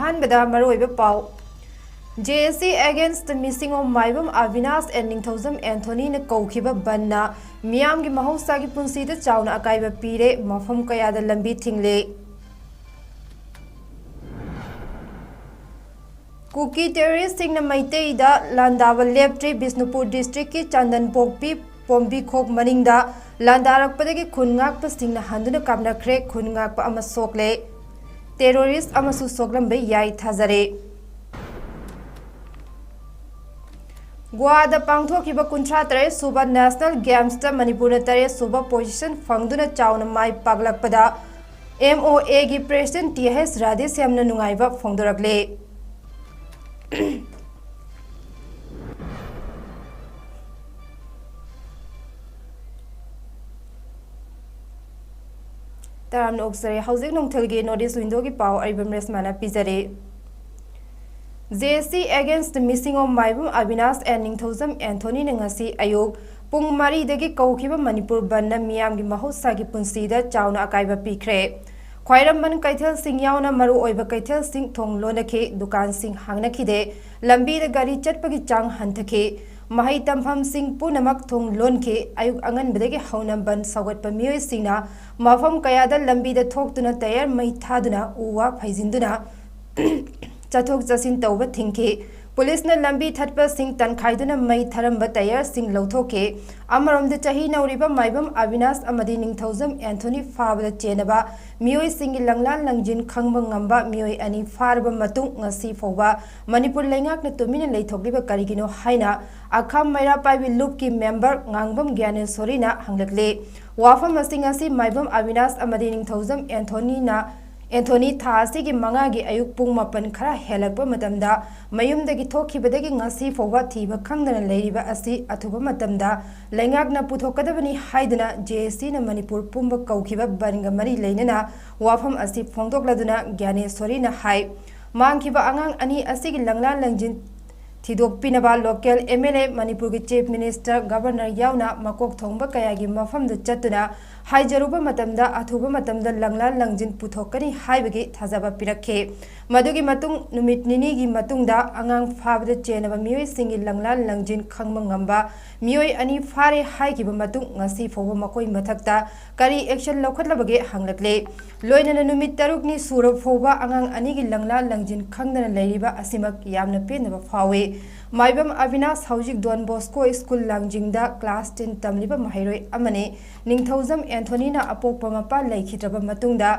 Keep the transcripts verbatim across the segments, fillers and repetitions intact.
ꯑꯍꯥꯟꯕꯗ ꯃꯔꯨꯑꯣꯏꯕ ꯄꯥꯎ꯫ J A C against missing of Maibam Abinash and ꯅꯤꯡꯊꯧꯖꯝ ꯑꯦꯟꯊꯣꯅꯤꯅ ꯀꯧꯈꯤꯕ ꯕꯟꯅ ꯃꯤꯌꯥꯝꯒꯤ ꯃꯍꯧꯁꯥꯒꯤ ꯄꯨꯟꯁꯤꯗ ꯆꯥꯎꯅ ꯑꯀꯥꯏꯕ ꯄꯤꯔꯦ, ꯃꯐꯝ ꯀꯌꯥꯗ ꯂꯝꯕꯤ ꯊꯤꯡꯂꯦ꯫ ꯀꯨꯀꯤ ꯇꯦꯔꯣꯔꯤꯁꯁꯤꯡꯅ ꯃꯩꯇꯩꯗ ꯂꯥꯟꯗꯥꯕ ꯂꯦꯞꯇ꯭ꯔꯤ꯫ ꯕꯤꯁꯅꯨꯄꯨꯔ ꯗꯤꯁꯇ꯭ꯔꯤꯛꯀꯤ ꯆꯥꯟꯗꯟꯄꯣꯛꯄꯤ ꯄꯣꯝꯕꯤꯈꯣꯛ ꯃꯅꯤꯡꯗ ꯂꯥꯟꯗꯥꯔꯛꯄꯗꯒꯤ ꯈꯨꯟ ꯉꯥꯛꯄꯁꯤꯡꯅ ꯍꯟꯗꯨꯅ ꯀꯥꯞꯅꯈ꯭ꯔꯦ꯫ ꯈꯨꯟ ꯉꯥꯛꯄ ꯑꯃ ꯁꯣꯛꯂꯦ꯫ ꯇꯦꯔꯣꯔꯤꯁ ꯑꯃꯁꯨ ꯁꯣꯛꯂꯝꯕ ꯌꯥꯏ ꯊꯥꯖꯔꯦ꯫ ꯒꯣꯋꯥꯗ ꯄꯥꯡꯊꯣꯛꯈꯤꯕ ꯀꯨꯟꯊ꯭ꯔꯥ ꯇꯔꯦꯠ ꯁꯨꯕ National Gamesꯇ ꯃꯅꯤꯄꯨꯔꯅ ꯇꯔꯦꯠ ꯁꯨꯕ position ꯐꯪꯗꯨꯅ ꯆꯥꯎꯅ ꯃꯥꯏ ꯄꯥꯛꯂꯛꯄꯗ M O Aꯒꯤ President T H ꯔꯥꯙꯦꯁ꯭ꯌꯥꯝꯅ ꯅꯨꯡꯉꯥꯏꯕ ꯐꯣꯡꯗꯣꯔꯛꯂꯦ꯫ ꯇꯔꯥꯝꯅ ꯑꯣꯛꯆꯔꯤ꯫ ꯍꯧꯖꯤꯛ ꯅꯨꯡꯊꯤꯜꯒꯤ North East Windowꯒꯤ ꯄꯥꯎ ꯑꯔꯤꯕꯝ ꯔꯦꯁꯃꯥꯅ ꯄꯤꯖꯔꯤ꯫ J A C against missing of Maibam Abinash and ꯅꯤꯡꯊꯧꯖꯝ ꯑꯦꯟꯊꯣꯅꯤꯅ ꯉꯁꯤ ꯑꯌꯨꯛ ꯄꯨꯡ ꯃꯔꯤꯗꯒꯤ ꯀꯧꯈꯤꯕ ꯃꯅꯤꯄꯨꯔ ꯕꯟꯅ ꯃꯤꯌꯥꯝꯒꯤ ꯃꯍꯧꯁꯥꯒꯤ ꯄꯨꯟꯁꯤꯗ ꯆꯥꯎꯅ ꯑꯀꯥꯏꯕ ꯄꯤꯈ꯭ꯔꯦ꯫ ꯈ꯭ꯋꯥꯏꯔꯝꯕꯟ ꯀꯩꯊꯦꯜꯁꯤꯡ ꯌꯥꯎꯅ ꯃꯔꯨꯑꯣꯏꯕ ꯀꯩꯊꯦꯜꯁꯤꯡ ꯊꯣꯡ ꯂꯣꯟꯅꯈꯤ, ꯗꯨꯀꯥꯟꯁꯤꯡ ꯍꯥꯡꯅꯈꯤꯗꯦ, ꯂꯝꯕꯤꯗ ꯒꯥꯔꯤ ꯆꯠꯄꯒꯤ ꯆꯥꯡ ꯍꯟꯊꯈꯤ꯫ ꯃꯍꯩ ꯇꯝꯐꯝꯁꯤꯡ ꯄꯨꯝꯅꯃꯛ ꯊꯣꯡ ꯂꯣꯟꯈꯤ꯫ ꯑꯌꯨꯛ ꯑꯉꯟꯕꯗꯒꯤ ꯍꯧꯅ ꯕꯟ ꯁꯧꯒꯠꯄ ꯃꯤꯑꯣꯏꯁꯤꯡꯅ ꯃꯐꯝ ꯀꯌꯥꯗ ꯂꯝꯕꯤꯗ ꯊꯣꯛꯇꯨꯅ ꯇꯌꯥꯔ ꯃꯩ ꯊꯥꯗꯨꯅ ꯎ ꯋꯥ ꯐꯩꯖꯤꯟꯗꯨꯅ ꯆꯠꯊꯣꯛ ꯆꯠꯁꯤꯟ ꯇꯧꯕ ꯊꯤꯡꯈꯤ꯫ ꯄꯨꯂꯤꯁꯅ ꯂꯝꯕꯤ ꯊꯠꯄꯁꯤꯡ ꯇꯟꯈꯥꯏꯗꯨꯅ ꯃꯩ ꯊꯥꯔꯝꯕ ꯇꯌꯥꯔꯁꯤꯡ ꯂꯧꯊꯣꯛꯈꯤ꯫ ꯑꯃꯔꯣꯝꯗ ꯆꯍꯤ ꯅꯧꯔꯤꯕ ꯃꯥꯏꯕꯝ ꯑꯕꯤꯅꯥꯁ ꯑꯃꯗꯤ ꯅꯤꯡꯊꯧꯖꯝ ꯑꯦꯟꯊꯣꯅꯤ ꯐꯥꯕꯗ ꯆꯦꯟꯅꯕ ꯃꯤꯑꯣꯏꯁꯤꯡꯒꯤ ꯂꯪꯂꯥꯟ ꯂꯪꯖꯤꯟ ꯈꯪꯕ ꯉꯝꯕ ꯃꯤꯑꯣꯏ ꯑꯅꯤ ꯐꯥꯔꯕ ꯃꯇꯨꯡ ꯉꯁꯤ ꯐꯥꯎꯕ ꯃꯅꯤꯄꯨꯔ ꯂꯩꯉꯥꯛꯅ ꯇꯨꯃꯤꯟꯅ ꯂꯩꯊꯣꯛꯂꯤꯕ ꯀꯔꯤꯒꯤꯅꯣ ꯍꯥꯏꯅ ꯑꯈꯥꯝ ꯃꯩꯔꯥ ꯄꯥꯏꯕꯤ ꯂꯨꯞꯀꯤ member ꯉꯥꯡꯕꯝ ꯒ꯭ꯌꯥꯅꯦꯁꯣꯔꯤꯅ ꯍꯪꯂꯛꯂꯤ꯫ ꯋꯥꯐꯝ ꯑꯁꯤ ꯉꯁꯤ ꯃꯥꯏꯕꯝ ꯑꯕꯤꯅꯥꯁ ꯑꯃꯗꯤ ꯅꯤꯡꯊꯧꯖꯝ ꯑꯦꯟꯊꯣꯅꯤꯅ, ꯑꯦꯟꯊꯣꯅꯤ ꯊꯥ ꯑꯁꯤꯒꯤ ꯃꯉꯥꯒꯤ ꯑꯌꯨꯛ ꯄꯨꯡ ꯃꯥꯄꯟ ꯈꯔ ꯍꯦꯜꯂꯛꯄ ꯃꯇꯝꯗ ꯃꯌꯨꯝꯗꯒꯤ ꯊꯣꯛꯈꯤꯕꯗꯒꯤ ꯉꯁꯤ ꯐꯥꯎꯕ ꯊꯤꯕ ꯈꯪꯗꯅ ꯂꯩꯔꯤꯕ ꯑꯁꯤ ꯑꯊꯨꯕ ꯃꯇꯝꯗ ꯂꯩꯉꯥꯛꯅ ꯄꯨꯊꯣꯛꯀꯗꯕꯅꯤ ꯍꯥꯏꯗꯨꯅ J A Cꯅ ꯃꯅꯤꯄꯨꯔ ꯄꯨꯝꯕ ꯀꯧꯈꯤꯕ ꯕꯟꯒ ꯃꯔꯤ ꯂꯩꯅꯅ ꯋꯥꯐꯝ ꯑꯁꯤ ꯐꯣꯡꯗꯣꯛꯂꯗꯨꯅ ꯒ꯭ꯌꯥꯅꯦꯁꯣꯔꯤꯅ ꯍꯥꯏ꯫ ꯃꯥꯡꯈꯤꯕ ꯑꯉꯥꯡ ꯑꯅꯤ ꯑꯁꯤꯒꯤ ꯂꯪꯂꯥ ꯂꯪꯖꯤꯟ ꯊꯤꯗꯣꯛꯄꯤꯅꯕ local M L A, ꯃꯅꯤꯄꯨꯔꯒꯤ Chief Minister, Governor ꯌꯥꯎꯅ ꯃꯀꯣꯛ ꯊꯣꯡꯕ ꯀꯌꯥꯒꯤ ꯃꯐꯝꯗ ꯆꯠꯇꯨꯅ ꯍꯥꯏꯖꯔꯨꯕ ꯃꯇꯝꯗ ꯑꯊꯨꯕ ꯃꯇꯝꯗ ꯂꯪꯂꯥ ꯂꯪꯖꯤꯟ ꯄꯨꯊꯣꯛꯀꯅꯤ ꯍꯥꯏꯕꯒꯤ ꯊꯥꯖꯕ ꯄꯤꯔꯛꯈꯤ꯫ ꯃꯗꯨꯒꯤ ꯃꯇꯨꯡ ꯅꯨꯃꯤꯠ ꯅꯤꯅꯤꯒꯤ ꯃꯇꯨꯡꯗ ꯑꯉꯥꯡ ꯐꯥꯕꯗ ꯆꯦꯟꯅꯕ ꯃꯤꯑꯣꯏꯁꯤꯡꯒꯤ ꯂꯪꯂꯥ ꯂꯪꯖꯤꯟ ꯈꯪꯕ ꯉꯝꯕ ꯃꯤꯑꯣꯏ ꯑꯅꯤ ꯐꯥꯔꯦ ꯍꯥꯏꯈꯤꯕ ꯃꯇꯨꯡ ꯉꯁꯤ ꯐꯥꯎꯕ ꯃꯈꯣꯏ ꯃꯊꯛꯇ ꯀꯔꯤ action ꯂꯧꯈꯠꯂꯕꯒꯦ ꯍꯪꯂꯛꯂꯦ꯫ ꯂꯣꯏꯅꯅ ꯅꯨꯃꯤꯠ ꯇꯔꯨꯛꯅꯤ ꯁꯨꯔꯕ ꯐꯥꯎꯕ ꯑꯉꯥꯡ ꯑꯅꯤꯒꯤ ꯂꯪꯂꯥ ꯂꯪꯖꯤꯟ ꯈꯪꯗꯅ ꯂꯩꯔꯤꯕ ꯑꯁꯤꯃꯛ ꯌꯥꯝꯅ ꯄꯦꯟꯗꯕ ꯐꯥꯎꯏ꯫ ꯃꯥꯏꯕꯝ ꯑꯕꯤꯅꯥꯁ ꯍꯧꯖꯤꯛ ꯗꯣꯟ ꯕꯣꯁꯀꯣ ꯁ꯭ꯀꯨꯜ ꯂꯥꯡꯖꯤꯡꯗ class ten ꯇꯝꯂꯤꯕ ꯃꯍꯩꯔꯣꯏ ꯑꯃꯅꯤ꯫ ꯅꯤꯡꯊꯧꯖꯝ ꯑꯦꯟꯊꯣꯅꯤꯅ ꯑꯄꯣꯛꯄ ꯃꯄꯥ ꯂꯩꯈꯤꯗ꯭ꯔꯕ ꯃꯇꯨꯡꯗ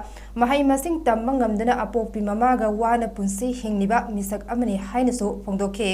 ꯃꯍꯩ ꯃꯁꯤꯡ ꯇꯝꯕ ꯉꯝꯗꯅ ꯑꯄꯣꯛꯄꯤ ꯃꯃꯥꯒ ꯋꯥꯅ ꯄꯨꯟꯁꯤ ꯍꯤꯡꯂꯤꯕ ꯃꯤꯁꯛ ꯑꯃꯅꯤ ꯍꯥꯏꯅꯁꯨ ꯐꯣꯡꯗꯣꯛꯈꯤ꯫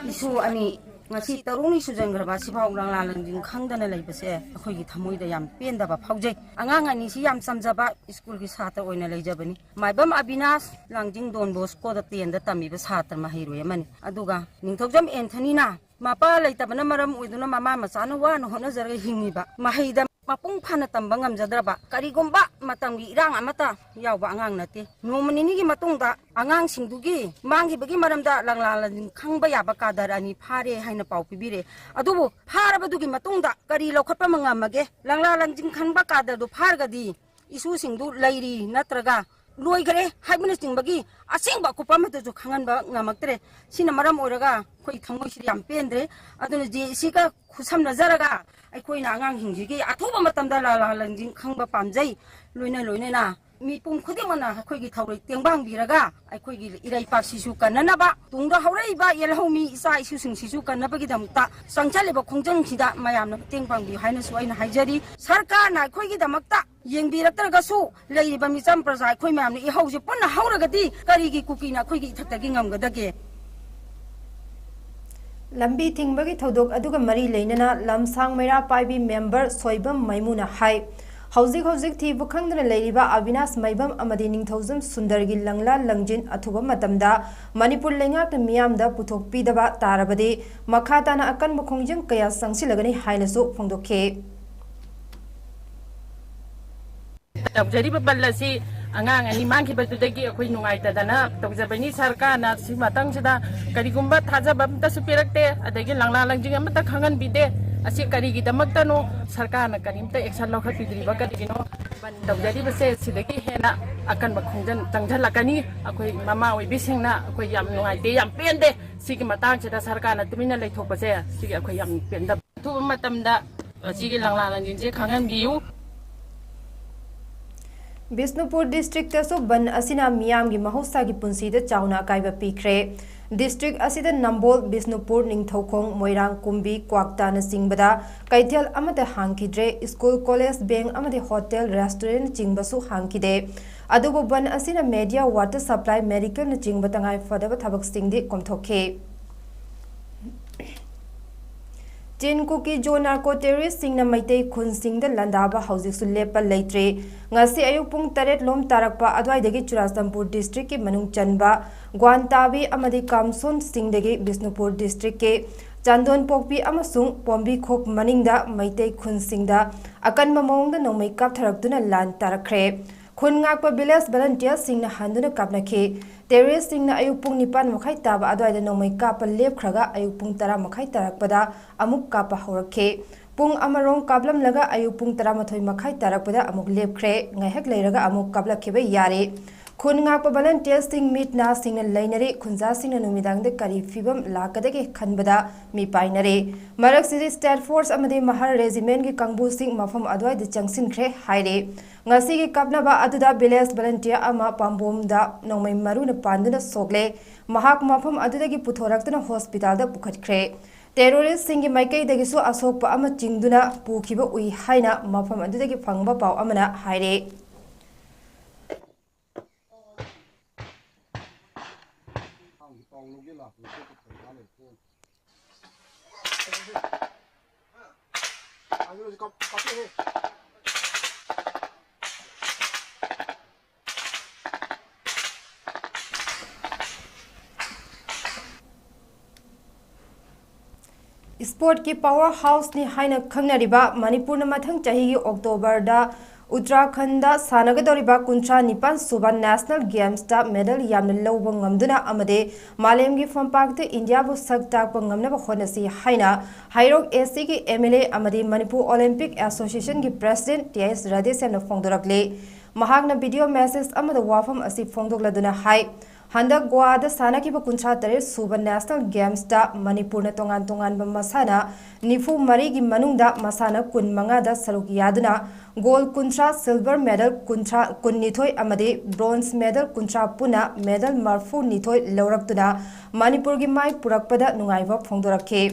ꯏꯁꯨ ꯑꯅꯤ ꯉꯁꯤ ꯇꯔꯨꯛꯅꯤ ꯁꯨꯖꯟꯈ꯭ꯔꯕ ꯑꯁꯤꯐꯥꯎ ꯂꯪꯂꯥ ꯂꯪꯖꯤꯟ ꯈꯪꯗꯅ ꯂꯩꯕꯁꯦ ꯑꯩꯈꯣꯏꯒꯤ ꯊꯃꯣꯏꯗ ꯌꯥꯝ ꯄꯦꯟꯗꯕ ꯐꯥꯎꯖꯩ꯫ ꯑꯉꯥꯡ ꯑꯅꯤꯁꯤ ꯌꯥꯝ ꯆꯝꯖꯕ ꯁ꯭ꯀꯨꯜꯒꯤ ꯁꯥꯇ꯭ꯔ ꯑꯣꯏꯅ ꯂꯩꯖꯕꯅꯤ꯫ ꯃꯥꯏꯕꯝ ꯑꯕꯤꯅꯥꯁ ꯂꯥꯡꯖꯤꯡ ꯗꯣꯟ ꯕꯣꯁꯀꯣꯗ tenꯗ ꯇꯝꯃꯤꯕ ꯁꯥꯇ꯭ꯔ ꯃꯍꯩꯔꯣꯏ ꯑꯃꯅꯤ꯫ ꯑꯗꯨꯒ ꯅꯤꯡꯊꯧꯖꯝ ꯑꯦꯟꯊꯅꯤꯅ ꯃꯄꯥ ꯂꯩꯇꯕꯅ ꯃꯔꯝ ꯑꯣꯏꯗꯨꯅ ꯃꯃꯥ ꯃꯆꯥꯅ ꯋꯥꯅ ꯍꯣꯠꯅꯖꯔꯒ ꯍꯤꯡꯉꯤꯕ ꯃꯍꯩꯗ ꯃꯄꯨꯡ ꯐꯥꯅ ꯇꯝꯕ ꯉꯝꯖꯗ꯭ꯔꯕ ꯀꯔꯤꯒꯨꯝꯕ ꯃꯇꯝꯒꯤ ꯏꯔꯥꯡ ꯑꯃꯠꯇ ꯌꯥꯎꯕ ꯑꯉꯥꯡ ꯅꯠꯇꯦ꯫ ꯅꯣꯡꯃ ꯅꯤꯅꯤꯒꯤ ꯃꯇꯨꯡꯗ ꯑꯉꯥꯡꯁꯤꯡꯗꯨꯒꯤ ꯃꯥꯡꯈꯤꯕꯒꯤ ꯃꯔꯝꯗ ꯂꯪꯂꯥ ꯂꯪꯖꯤꯟ ꯈꯪꯕ ꯌꯥꯕ ꯀꯥꯗꯔ ꯑꯅꯤ ꯐꯥꯔꯦ ꯍꯥꯏꯅ ꯄꯥꯎ ꯄꯤꯕꯤꯔꯦ꯫ ꯑꯗꯨꯕꯨ ꯐꯥꯔꯕꯗꯨꯒꯤ ꯃꯇꯨꯡꯗ ꯀꯔꯤ ꯂꯧꯈꯠꯄ ꯉꯝꯃꯒꯦ? ꯂꯪꯂꯥ ꯂꯪꯖꯤꯟ ꯈꯪꯕ ꯀꯥꯗꯔꯗꯨ ꯐꯥꯔꯒꯗꯤ ꯏꯁꯨꯁꯤꯡꯗꯨ ꯂꯩꯔꯤ ꯅꯠꯇ꯭ꯔꯒ ꯂꯣꯏꯈꯔꯦ ꯍꯥꯏꯕꯅꯆꯤꯡꯕꯒꯤ ꯑꯁꯦꯡꯕ ꯑꯀꯨꯞꯄ ꯑꯃꯠꯇꯁꯨ ꯈꯪꯍꯟꯕ ꯉꯝꯃꯛꯇ꯭ꯔꯦ꯫ ꯁꯤꯅ ꯃꯔꯝ ꯑꯣꯏꯔꯒ ꯑꯩꯈꯣꯏ ꯊꯃꯣꯏꯁꯤꯗ ꯌꯥꯝ ꯄꯦꯟꯗ꯭ꯔꯦ꯫ ꯑꯗꯨꯅ ꯖꯦ ꯁꯤꯒ ꯈꯨꯠꯁꯝꯅꯖꯔꯒ ꯑꯩꯈꯣꯏꯅ ꯑꯉꯥꯡꯁꯤꯡꯁꯤꯒꯤ ꯑꯊꯨꯕ ꯃꯇꯝꯗ ꯂꯪꯂꯥ ꯂꯪꯖꯤꯟ ꯈꯪꯕ ꯄꯥꯝꯖꯩ꯫ ꯂꯣꯏꯅ ꯂꯣꯏꯅꯅ ꯃꯤꯄꯨꯝ ꯈꯨꯗꯤꯡꯃꯛꯅ ꯑꯩꯈꯣꯏꯒꯤ ꯊꯧꯔꯤ ꯇꯦꯡꯕꯥꯡꯕꯤꯔꯒ ꯑꯩꯈꯣꯏꯒꯤ ꯏꯔꯩꯄꯥꯛꯁꯤꯁꯨ ꯀꯟꯅꯅꯕ, ꯇꯨꯡꯗ ꯍꯧꯔꯛꯏꯕ ꯌꯦꯜꯍꯧꯃꯤ ꯏꯆꯥ ꯏꯁꯨꯁꯤꯡꯁꯤꯁꯨ ꯀꯟꯅꯕꯒꯤꯗꯃꯛꯇ ꯆꯪꯁꯤꯜꯂꯤꯕ ꯈꯣꯡꯖꯪꯁꯤꯗ ꯃꯌꯥꯝꯅ ꯃꯇꯦꯡ ꯄꯥꯡꯕꯤꯌꯨ ꯍꯥꯏꯅꯁꯨ ꯑꯩꯅ ꯍꯥꯏꯖꯔꯤ꯫ ꯁꯔꯀꯥꯔꯅ ꯑꯩꯈꯣꯏꯒꯤꯗꯃꯛꯇ ꯌꯦꯡꯕꯤꯔꯛꯇ꯭ꯔꯒꯁꯨ ꯂꯩꯔꯤꯕ ꯃꯤꯆꯝ ꯄ꯭ꯔꯖꯥ ꯑꯩꯈꯣꯏ ꯃꯌꯥꯝꯅ ꯏꯍꯧꯁꯦ ꯄꯨꯟꯅ ꯍꯧꯔꯒꯗꯤ ꯀꯔꯤꯒꯤ ꯀꯨꯀꯤꯅ ꯑꯩꯈꯣꯏꯒꯤ ꯏꯊꯛꯇꯒꯤ ꯉꯝꯒꯗꯒꯦ? ꯂꯝꯕꯤ ꯊꯤꯡꯕꯒꯤ ꯊꯧꯗꯣꯛ ꯑꯗꯨꯒ ꯃꯔꯤ ꯂꯩꯅꯅ ꯂꯝꯁꯥꯡ ꯃꯩꯔꯥ ꯄꯥꯏꯕꯤ ꯃꯦꯝꯕꯔ ꯁꯣꯏꯕꯝ ꯃꯩꯃꯨꯅ ꯍꯥꯏ, ꯍꯧꯖꯤꯛ ꯍꯧꯖꯤꯛ ꯊꯤꯕ ꯈꯪꯗꯅ ꯂꯩꯔꯤꯕ ꯑꯕꯤꯅꯥꯁ ꯃꯩꯕꯝ ꯑꯃꯗꯤ ꯅꯤꯡꯊꯧꯖꯝ ꯁꯨꯟꯗꯔꯒꯤ ꯂꯪꯂꯥ ꯂꯪꯖꯤꯟ ꯑꯊꯨꯕ ꯃꯇꯝꯗ ꯃꯅꯤꯄꯨꯔ ꯂꯩꯉꯥꯛꯅ ꯃꯤꯌꯥꯝꯗ ꯄꯨꯊꯣꯛꯄꯤꯗꯕ ꯇꯥꯔꯕꯗꯤ ꯃꯈꯥ ꯇꯥꯅ ꯑꯀꯟꯕ ꯈꯣꯡꯖꯪ ꯀꯌꯥ ꯆꯪꯁꯤꯜꯂꯒꯅꯤ ꯍꯥꯏꯅꯁꯨ ꯐꯣꯡꯗꯣꯛꯈꯤ꯫ ꯇꯧꯖꯔꯤꯕ ꯕꯟ ꯑꯁꯤ ꯑꯉꯥꯡ ꯑꯅꯤ ꯃꯥꯡꯈꯤꯕꯗꯨꯗꯒꯤ ꯑꯩꯈꯣꯏ ꯅꯨꯡꯉꯥꯏꯇꯗꯅ ꯇꯧꯖꯕꯅꯤ꯫ ꯁꯔꯀꯥꯔꯅ ꯁꯤ ꯃꯇꯥꯡꯁꯤꯗ ꯀꯔꯤꯒꯨꯝꯕ ꯊꯥꯖꯕ ꯑꯃꯠꯇꯁꯨ ꯄꯤꯔꯛꯇꯦ, ꯑꯗꯒꯤ ꯂꯪꯂꯥ ꯂꯪꯖꯤꯡ ꯑꯃꯠꯇ ꯈꯪꯍꯟꯕꯤꯗꯦ꯫ ꯑꯁꯤ ꯀꯔꯤꯒꯤꯗꯃꯛꯇꯅꯣ? ꯁꯔꯀꯥꯔꯅ ꯀꯔꯤꯝꯇ action ꯂꯧꯈꯠꯄꯤꯗ꯭ꯔꯤꯕ ꯀꯔꯤꯒꯤꯅꯣ? ꯕꯟ ꯇꯧꯖꯔꯤꯕꯁꯦ ꯁꯤꯗꯒꯤ ꯍꯦꯟꯅ ꯑꯀꯟꯕ ꯈꯣꯡꯖꯪ ꯆꯪꯁꯤꯜꯂꯛꯀꯅꯤ꯫ ꯑꯩꯈꯣꯏ ꯃꯃꯥ ꯑꯣꯏꯕꯤꯁꯤꯡꯅ ꯑꯩꯈꯣꯏ ꯌꯥꯝ ꯅꯨꯡꯉꯥꯏꯇꯦ, ꯌꯥꯝ ꯄꯦꯟꯗꯦ꯫ ꯁꯤꯒꯤ ꯃꯇꯥꯡꯁꯤꯗ ꯁꯔꯀꯥꯔꯅ ꯇꯨꯃꯤꯟꯅ ꯂꯩꯊꯣꯛꯄꯁꯦ ꯁꯤꯒꯤ ꯑꯩꯈꯣꯏ ꯌꯥꯝ ꯄꯦꯟꯗꯕ꯫ ꯑꯊꯨꯕ ꯃꯇꯝꯗ ꯑꯁꯤꯒꯤ ꯂꯪꯂꯥ ꯂꯪꯖꯤꯟꯁꯦ ꯈꯪꯍꯟꯕꯤꯌꯨ꯫ ꯕꯤꯁꯅꯨꯄꯨꯔ ꯗꯤꯁꯇ꯭ꯔꯤꯛꯇꯁꯨ ꯕꯟ ꯑꯁꯤꯅ ꯃꯤꯌꯥꯝꯒꯤ ꯃꯍꯧꯁꯥꯒꯤ ꯄꯨꯟꯁꯤꯗ ꯆꯥꯎꯅ ꯑꯀꯥꯏꯕ ꯄꯤꯈ꯭ꯔꯦ꯫ ꯗꯤꯁꯇ꯭ꯔꯤꯛ ꯑꯁꯤꯗ ꯅꯝꯕꯣꯜ, ꯕꯤꯁꯅꯨꯄꯨꯔ, ꯅꯤꯡꯊꯧꯈꯣꯡ, ꯃꯣꯏꯔꯥꯡ, ꯀꯨꯝꯕꯤ, ꯀ꯭ꯋꯥꯛꯇꯥꯅꯆꯤꯡꯕꯗ ꯀꯩꯊꯦꯜ ꯑꯃꯠꯇ ꯍꯥꯡꯈꯤꯗ꯭ꯔꯦ꯫ ꯁ꯭ꯀꯨꯜ, ꯀꯣꯂꯦꯖ, ꯕꯦꯡꯛ ꯑꯃꯗꯤ ꯍꯣꯇꯦꯜ, ꯔꯦꯁꯇꯨꯔꯦꯟꯠꯅꯆꯤꯡꯕꯁꯨ ꯍꯥꯡꯈꯤꯗꯦ꯫ ꯑꯗꯨꯕꯨ ꯕꯟ ꯑꯁꯤꯅ ꯃꯦꯗꯤꯌꯥ, ꯋꯥꯇꯔ ꯁꯄ꯭ꯂꯥꯏ, ꯃꯦꯗꯤꯀꯦꯜꯅꯆꯤꯡꯕ ꯇꯉꯥꯏ ꯐꯗꯕ ꯊꯕꯛꯁꯤꯡꯗꯤ ꯀꯣꯝꯊꯣꯛꯈꯤ꯫ ꯆꯤꯟ ꯀꯨꯀꯤ ꯖꯣ ꯅꯥꯔꯀꯣ ꯇꯦꯔꯣꯔꯤꯁꯁꯤꯡꯅ ꯃꯩꯇꯩ ꯈꯨꯟꯁꯤꯡꯗ ꯂꯥꯟꯗꯥꯕ ꯍꯧꯖꯤꯛꯁꯨ ꯂꯦꯞꯄ ꯂꯩꯇ꯭ꯔꯤ꯫ ꯉꯁꯤ ꯑꯌꯨꯛ ꯄꯨꯡ ꯇꯔꯦꯠ ꯂꯣꯝ ꯇꯥꯔꯛꯄ ꯑꯗꯨꯋꯥꯏꯗꯒꯤ ꯆꯨꯔꯥꯆꯥꯟꯄꯨꯔ ꯗꯤꯁꯇ꯭ꯔꯤꯛꯀꯤ ꯃꯅꯨꯡ ꯆꯟꯕ ꯒ꯭ꯋꯥꯟꯇꯥꯕꯤ ꯑꯃꯗꯤ ꯀꯥꯝꯁꯣꯟꯁꯤꯡꯗꯒꯤ ꯕꯤꯁꯅꯨꯄꯨꯔ ꯗꯤꯁꯇ꯭ꯔꯤꯛꯀꯤ ꯆꯥꯟꯗꯣꯟꯄꯣꯛꯄꯤ ꯑꯃꯁꯨꯡ ꯄꯣꯝꯕꯤꯈꯣꯛ ꯃꯅꯤꯡꯗ ꯃꯩꯇꯩ ꯈꯨꯟꯁꯤꯡꯗ ꯑꯀꯟꯕ ꯃꯑꯣꯡꯗ ꯅꯣꯡꯃꯩ ꯀꯥꯞꯊꯔꯛꯇꯨꯅ ꯂꯥꯟ ꯇꯥꯔꯛꯈ꯭ꯔꯦ꯫ ꯈꯨꯟ ꯉꯥꯛꯄ ꯚꯤꯂꯦꯖ ꯚꯂꯟꯇꯤꯌꯔꯁꯤꯡꯅ ꯍꯟꯗꯨꯅ ꯀꯥꯞꯅꯈꯤ꯫ ꯇꯦꯔꯣꯔꯤꯁꯁꯤꯡꯅ ꯑꯌꯨꯛ ꯄꯨꯡ ꯅꯤꯄꯥꯟ ꯃꯈꯥꯏ ꯇꯥꯕ ꯑꯗꯨꯋꯥꯏꯗ ꯅꯣꯡꯃꯩ ꯀꯥꯞꯄ ꯂꯦꯞꯈ꯭ꯔꯒ ꯑꯌꯨꯛ ꯄꯨꯡ ꯇꯔꯥ ꯃꯈꯥꯏ ꯇꯥꯔꯛꯄꯗ ꯑꯃꯨꯛ ꯀꯥꯞꯄ ꯍꯧꯔꯛꯈꯤ꯫ ꯄꯨꯡ ꯑꯃꯔꯣꯝ ꯀꯥꯞꯂꯝꯂꯒ ꯑꯌꯨꯛ ꯄꯨꯡ ꯇꯔꯥꯃꯥꯊꯣꯏ ꯃꯈꯥꯏ ꯇꯥꯔꯛꯄꯗ ꯑꯃꯨꯛ ꯂꯦꯞꯈ꯭ꯔꯦ꯫ ꯉꯥꯏꯍꯥꯛ ꯂꯩꯔꯒ ꯑꯃꯨꯛ ꯀꯥꯞꯂꯛꯈꯤꯕ ꯌꯥꯔꯦ꯫ ꯈꯨꯟ ꯉꯥꯛꯄ ꯚꯂꯟꯇꯤꯌꯔꯁꯤꯡ ꯃꯤꯠ ꯅꯥꯁꯤꯡꯅ ꯂꯩꯅꯔꯦ꯫ ꯈꯨꯟꯖꯥꯁꯤꯡꯅ ꯅꯨꯃꯤꯗꯥꯡꯗ ꯀꯔꯤ ꯐꯤꯕꯝ ꯂꯥꯛꯀꯗꯒꯦ ꯈꯟꯕꯗ ꯃꯤꯄꯥꯏꯅꯔꯦ꯫ ꯃꯔꯛꯁꯤꯗ ꯁ꯭ꯇꯦꯠ ꯐꯣꯔꯁ ꯑꯃꯗꯤ ꯃꯍꯔ ꯔꯦꯖꯤꯃꯦꯟꯒꯤ ꯀꯥꯡꯕꯨꯁꯤꯡ ꯃꯐꯝ ꯑꯗꯨꯋꯥꯏꯗ ꯆꯪꯁꯤꯟꯈ꯭ꯔꯦ ꯍꯥꯏꯔꯦ꯫ ꯉꯁꯤꯒꯤ ꯀꯥꯞꯅꯕ ꯑꯗꯨꯗ ꯚꯤꯂꯦꯖ ꯚꯂꯟꯇꯤꯌꯔ ꯑꯃ ꯄꯥꯝꯕꯣꯝꯗ ꯅꯣꯡꯃꯩ ꯃꯔꯨꯅ ꯄꯥꯟꯗꯨꯅ ꯁꯣꯛꯂꯦ꯫ ꯃꯍꯥꯛ ꯃꯐꯝ ꯑꯗꯨꯗꯒꯤ ꯄꯨꯊꯣꯔꯛꯇꯨꯅ ꯍꯣꯁꯄꯤꯇꯥꯜꯗ ꯄꯨꯈꯠꯈ꯭ꯔꯦ꯫ ꯇꯦꯔꯣꯔꯤꯁꯁꯤꯡꯒꯤ ꯃꯥꯏꯀꯩꯗꯒꯤꯁꯨ ꯑꯁꯣꯛꯄ ꯑꯃ ꯆꯤꯡꯗꯨꯅ ꯄꯨꯈꯤꯕ ꯎꯏ ꯍꯥꯏꯅ ꯃꯐꯝ ꯑꯗꯨꯗꯒꯤ ꯐꯪꯕ ꯄꯥꯎ ꯑꯃꯅ ꯍꯥꯏꯔꯦ꯫ ꯏꯁꯄꯣꯔꯠꯀꯤ ꯄꯥꯋꯔ ꯍꯥꯎꯁꯅꯤ ꯍꯥꯏꯅ ꯈꯪꯅꯔꯤꯕ ꯃꯅꯤꯄꯨꯔꯅ ꯃꯊꯪ ꯆꯍꯤꯒꯤ ꯑꯣꯛꯇꯣꯕꯔꯗ ꯎꯠꯇꯔꯥꯈꯟꯗ ꯁꯥꯟꯅꯒꯗꯧꯔꯤꯕ ꯀꯨꯟꯊ꯭ꯔꯥ ꯅꯤꯄꯥꯟ ꯁꯨꯕ National Gamesꯇ medal ꯌꯥꯝꯅ ꯂꯧꯕ ꯉꯝꯗꯨꯅ ꯑꯃꯗꯤ ꯃꯥꯂꯦꯝꯒꯤ ꯐꯝꯄꯥꯛꯇ ꯏꯟꯗꯤꯌꯥꯕꯨ ꯁꯛ ꯇꯥꯛꯄ ꯉꯝꯅꯕ ꯍꯣꯠꯅꯁꯤ ꯍꯥꯏꯅ ꯍꯩꯔꯣꯛ ACꯒꯤ MLA ꯑꯃꯗꯤ Manipur Olympic Associationꯒꯤ President T S ꯔꯥꯙꯦꯁ꯭ꯌꯥꯝꯅ ꯐꯣꯡꯗꯣꯔꯛꯂꯤ꯫ ꯃꯍꯥꯛꯅ video message ꯑꯃꯗ ꯋꯥꯐꯝ ꯑꯁꯤ ꯐꯣꯡꯗꯣꯛꯂꯗꯨꯅ ꯍꯥꯏ, ꯍꯟꯗꯛ ꯒꯣꯋꯥꯗ ꯁꯥꯟꯅꯈꯤꯕ ꯀꯨꯟꯊ꯭ꯔꯥ ꯇꯔꯦꯠ ꯁꯨꯕ National Gamesꯇ ꯃꯅꯤꯄꯨꯔꯅ ꯇꯣꯉꯥꯟ ꯇꯣꯉꯥꯟꯕ ꯃꯁꯥꯟꯅ ꯅꯤꯐꯨ ꯃꯔꯤꯒꯤ ꯃꯅꯨꯡꯗ ꯃꯁꯥꯟꯅ ꯀꯨꯟ ꯃꯉꯥꯗ ꯁꯔꯨꯛ ꯌꯥꯗꯨꯅ gold ꯀꯨꯟꯊ꯭ꯔꯥ, silver medal ꯀꯨꯟꯊ꯭ꯔꯥ, ꯀꯨꯟꯅꯤꯊꯣꯏ ꯑꯃꯗꯤ bronze medal ꯀꯨꯟꯊ꯭ꯔꯥ ꯄꯨꯟꯅ medal ꯃꯔꯐꯨ ꯅꯤꯊꯣꯏ ꯂꯧꯔꯛꯇꯨꯅ ꯃꯅꯤꯄꯨꯔꯒꯤ ꯃꯥꯏ ꯄꯨꯔꯛꯄꯗ ꯅꯨꯡꯉꯥꯏꯕ ꯐꯣꯡꯗꯣꯔꯛꯈꯤ꯫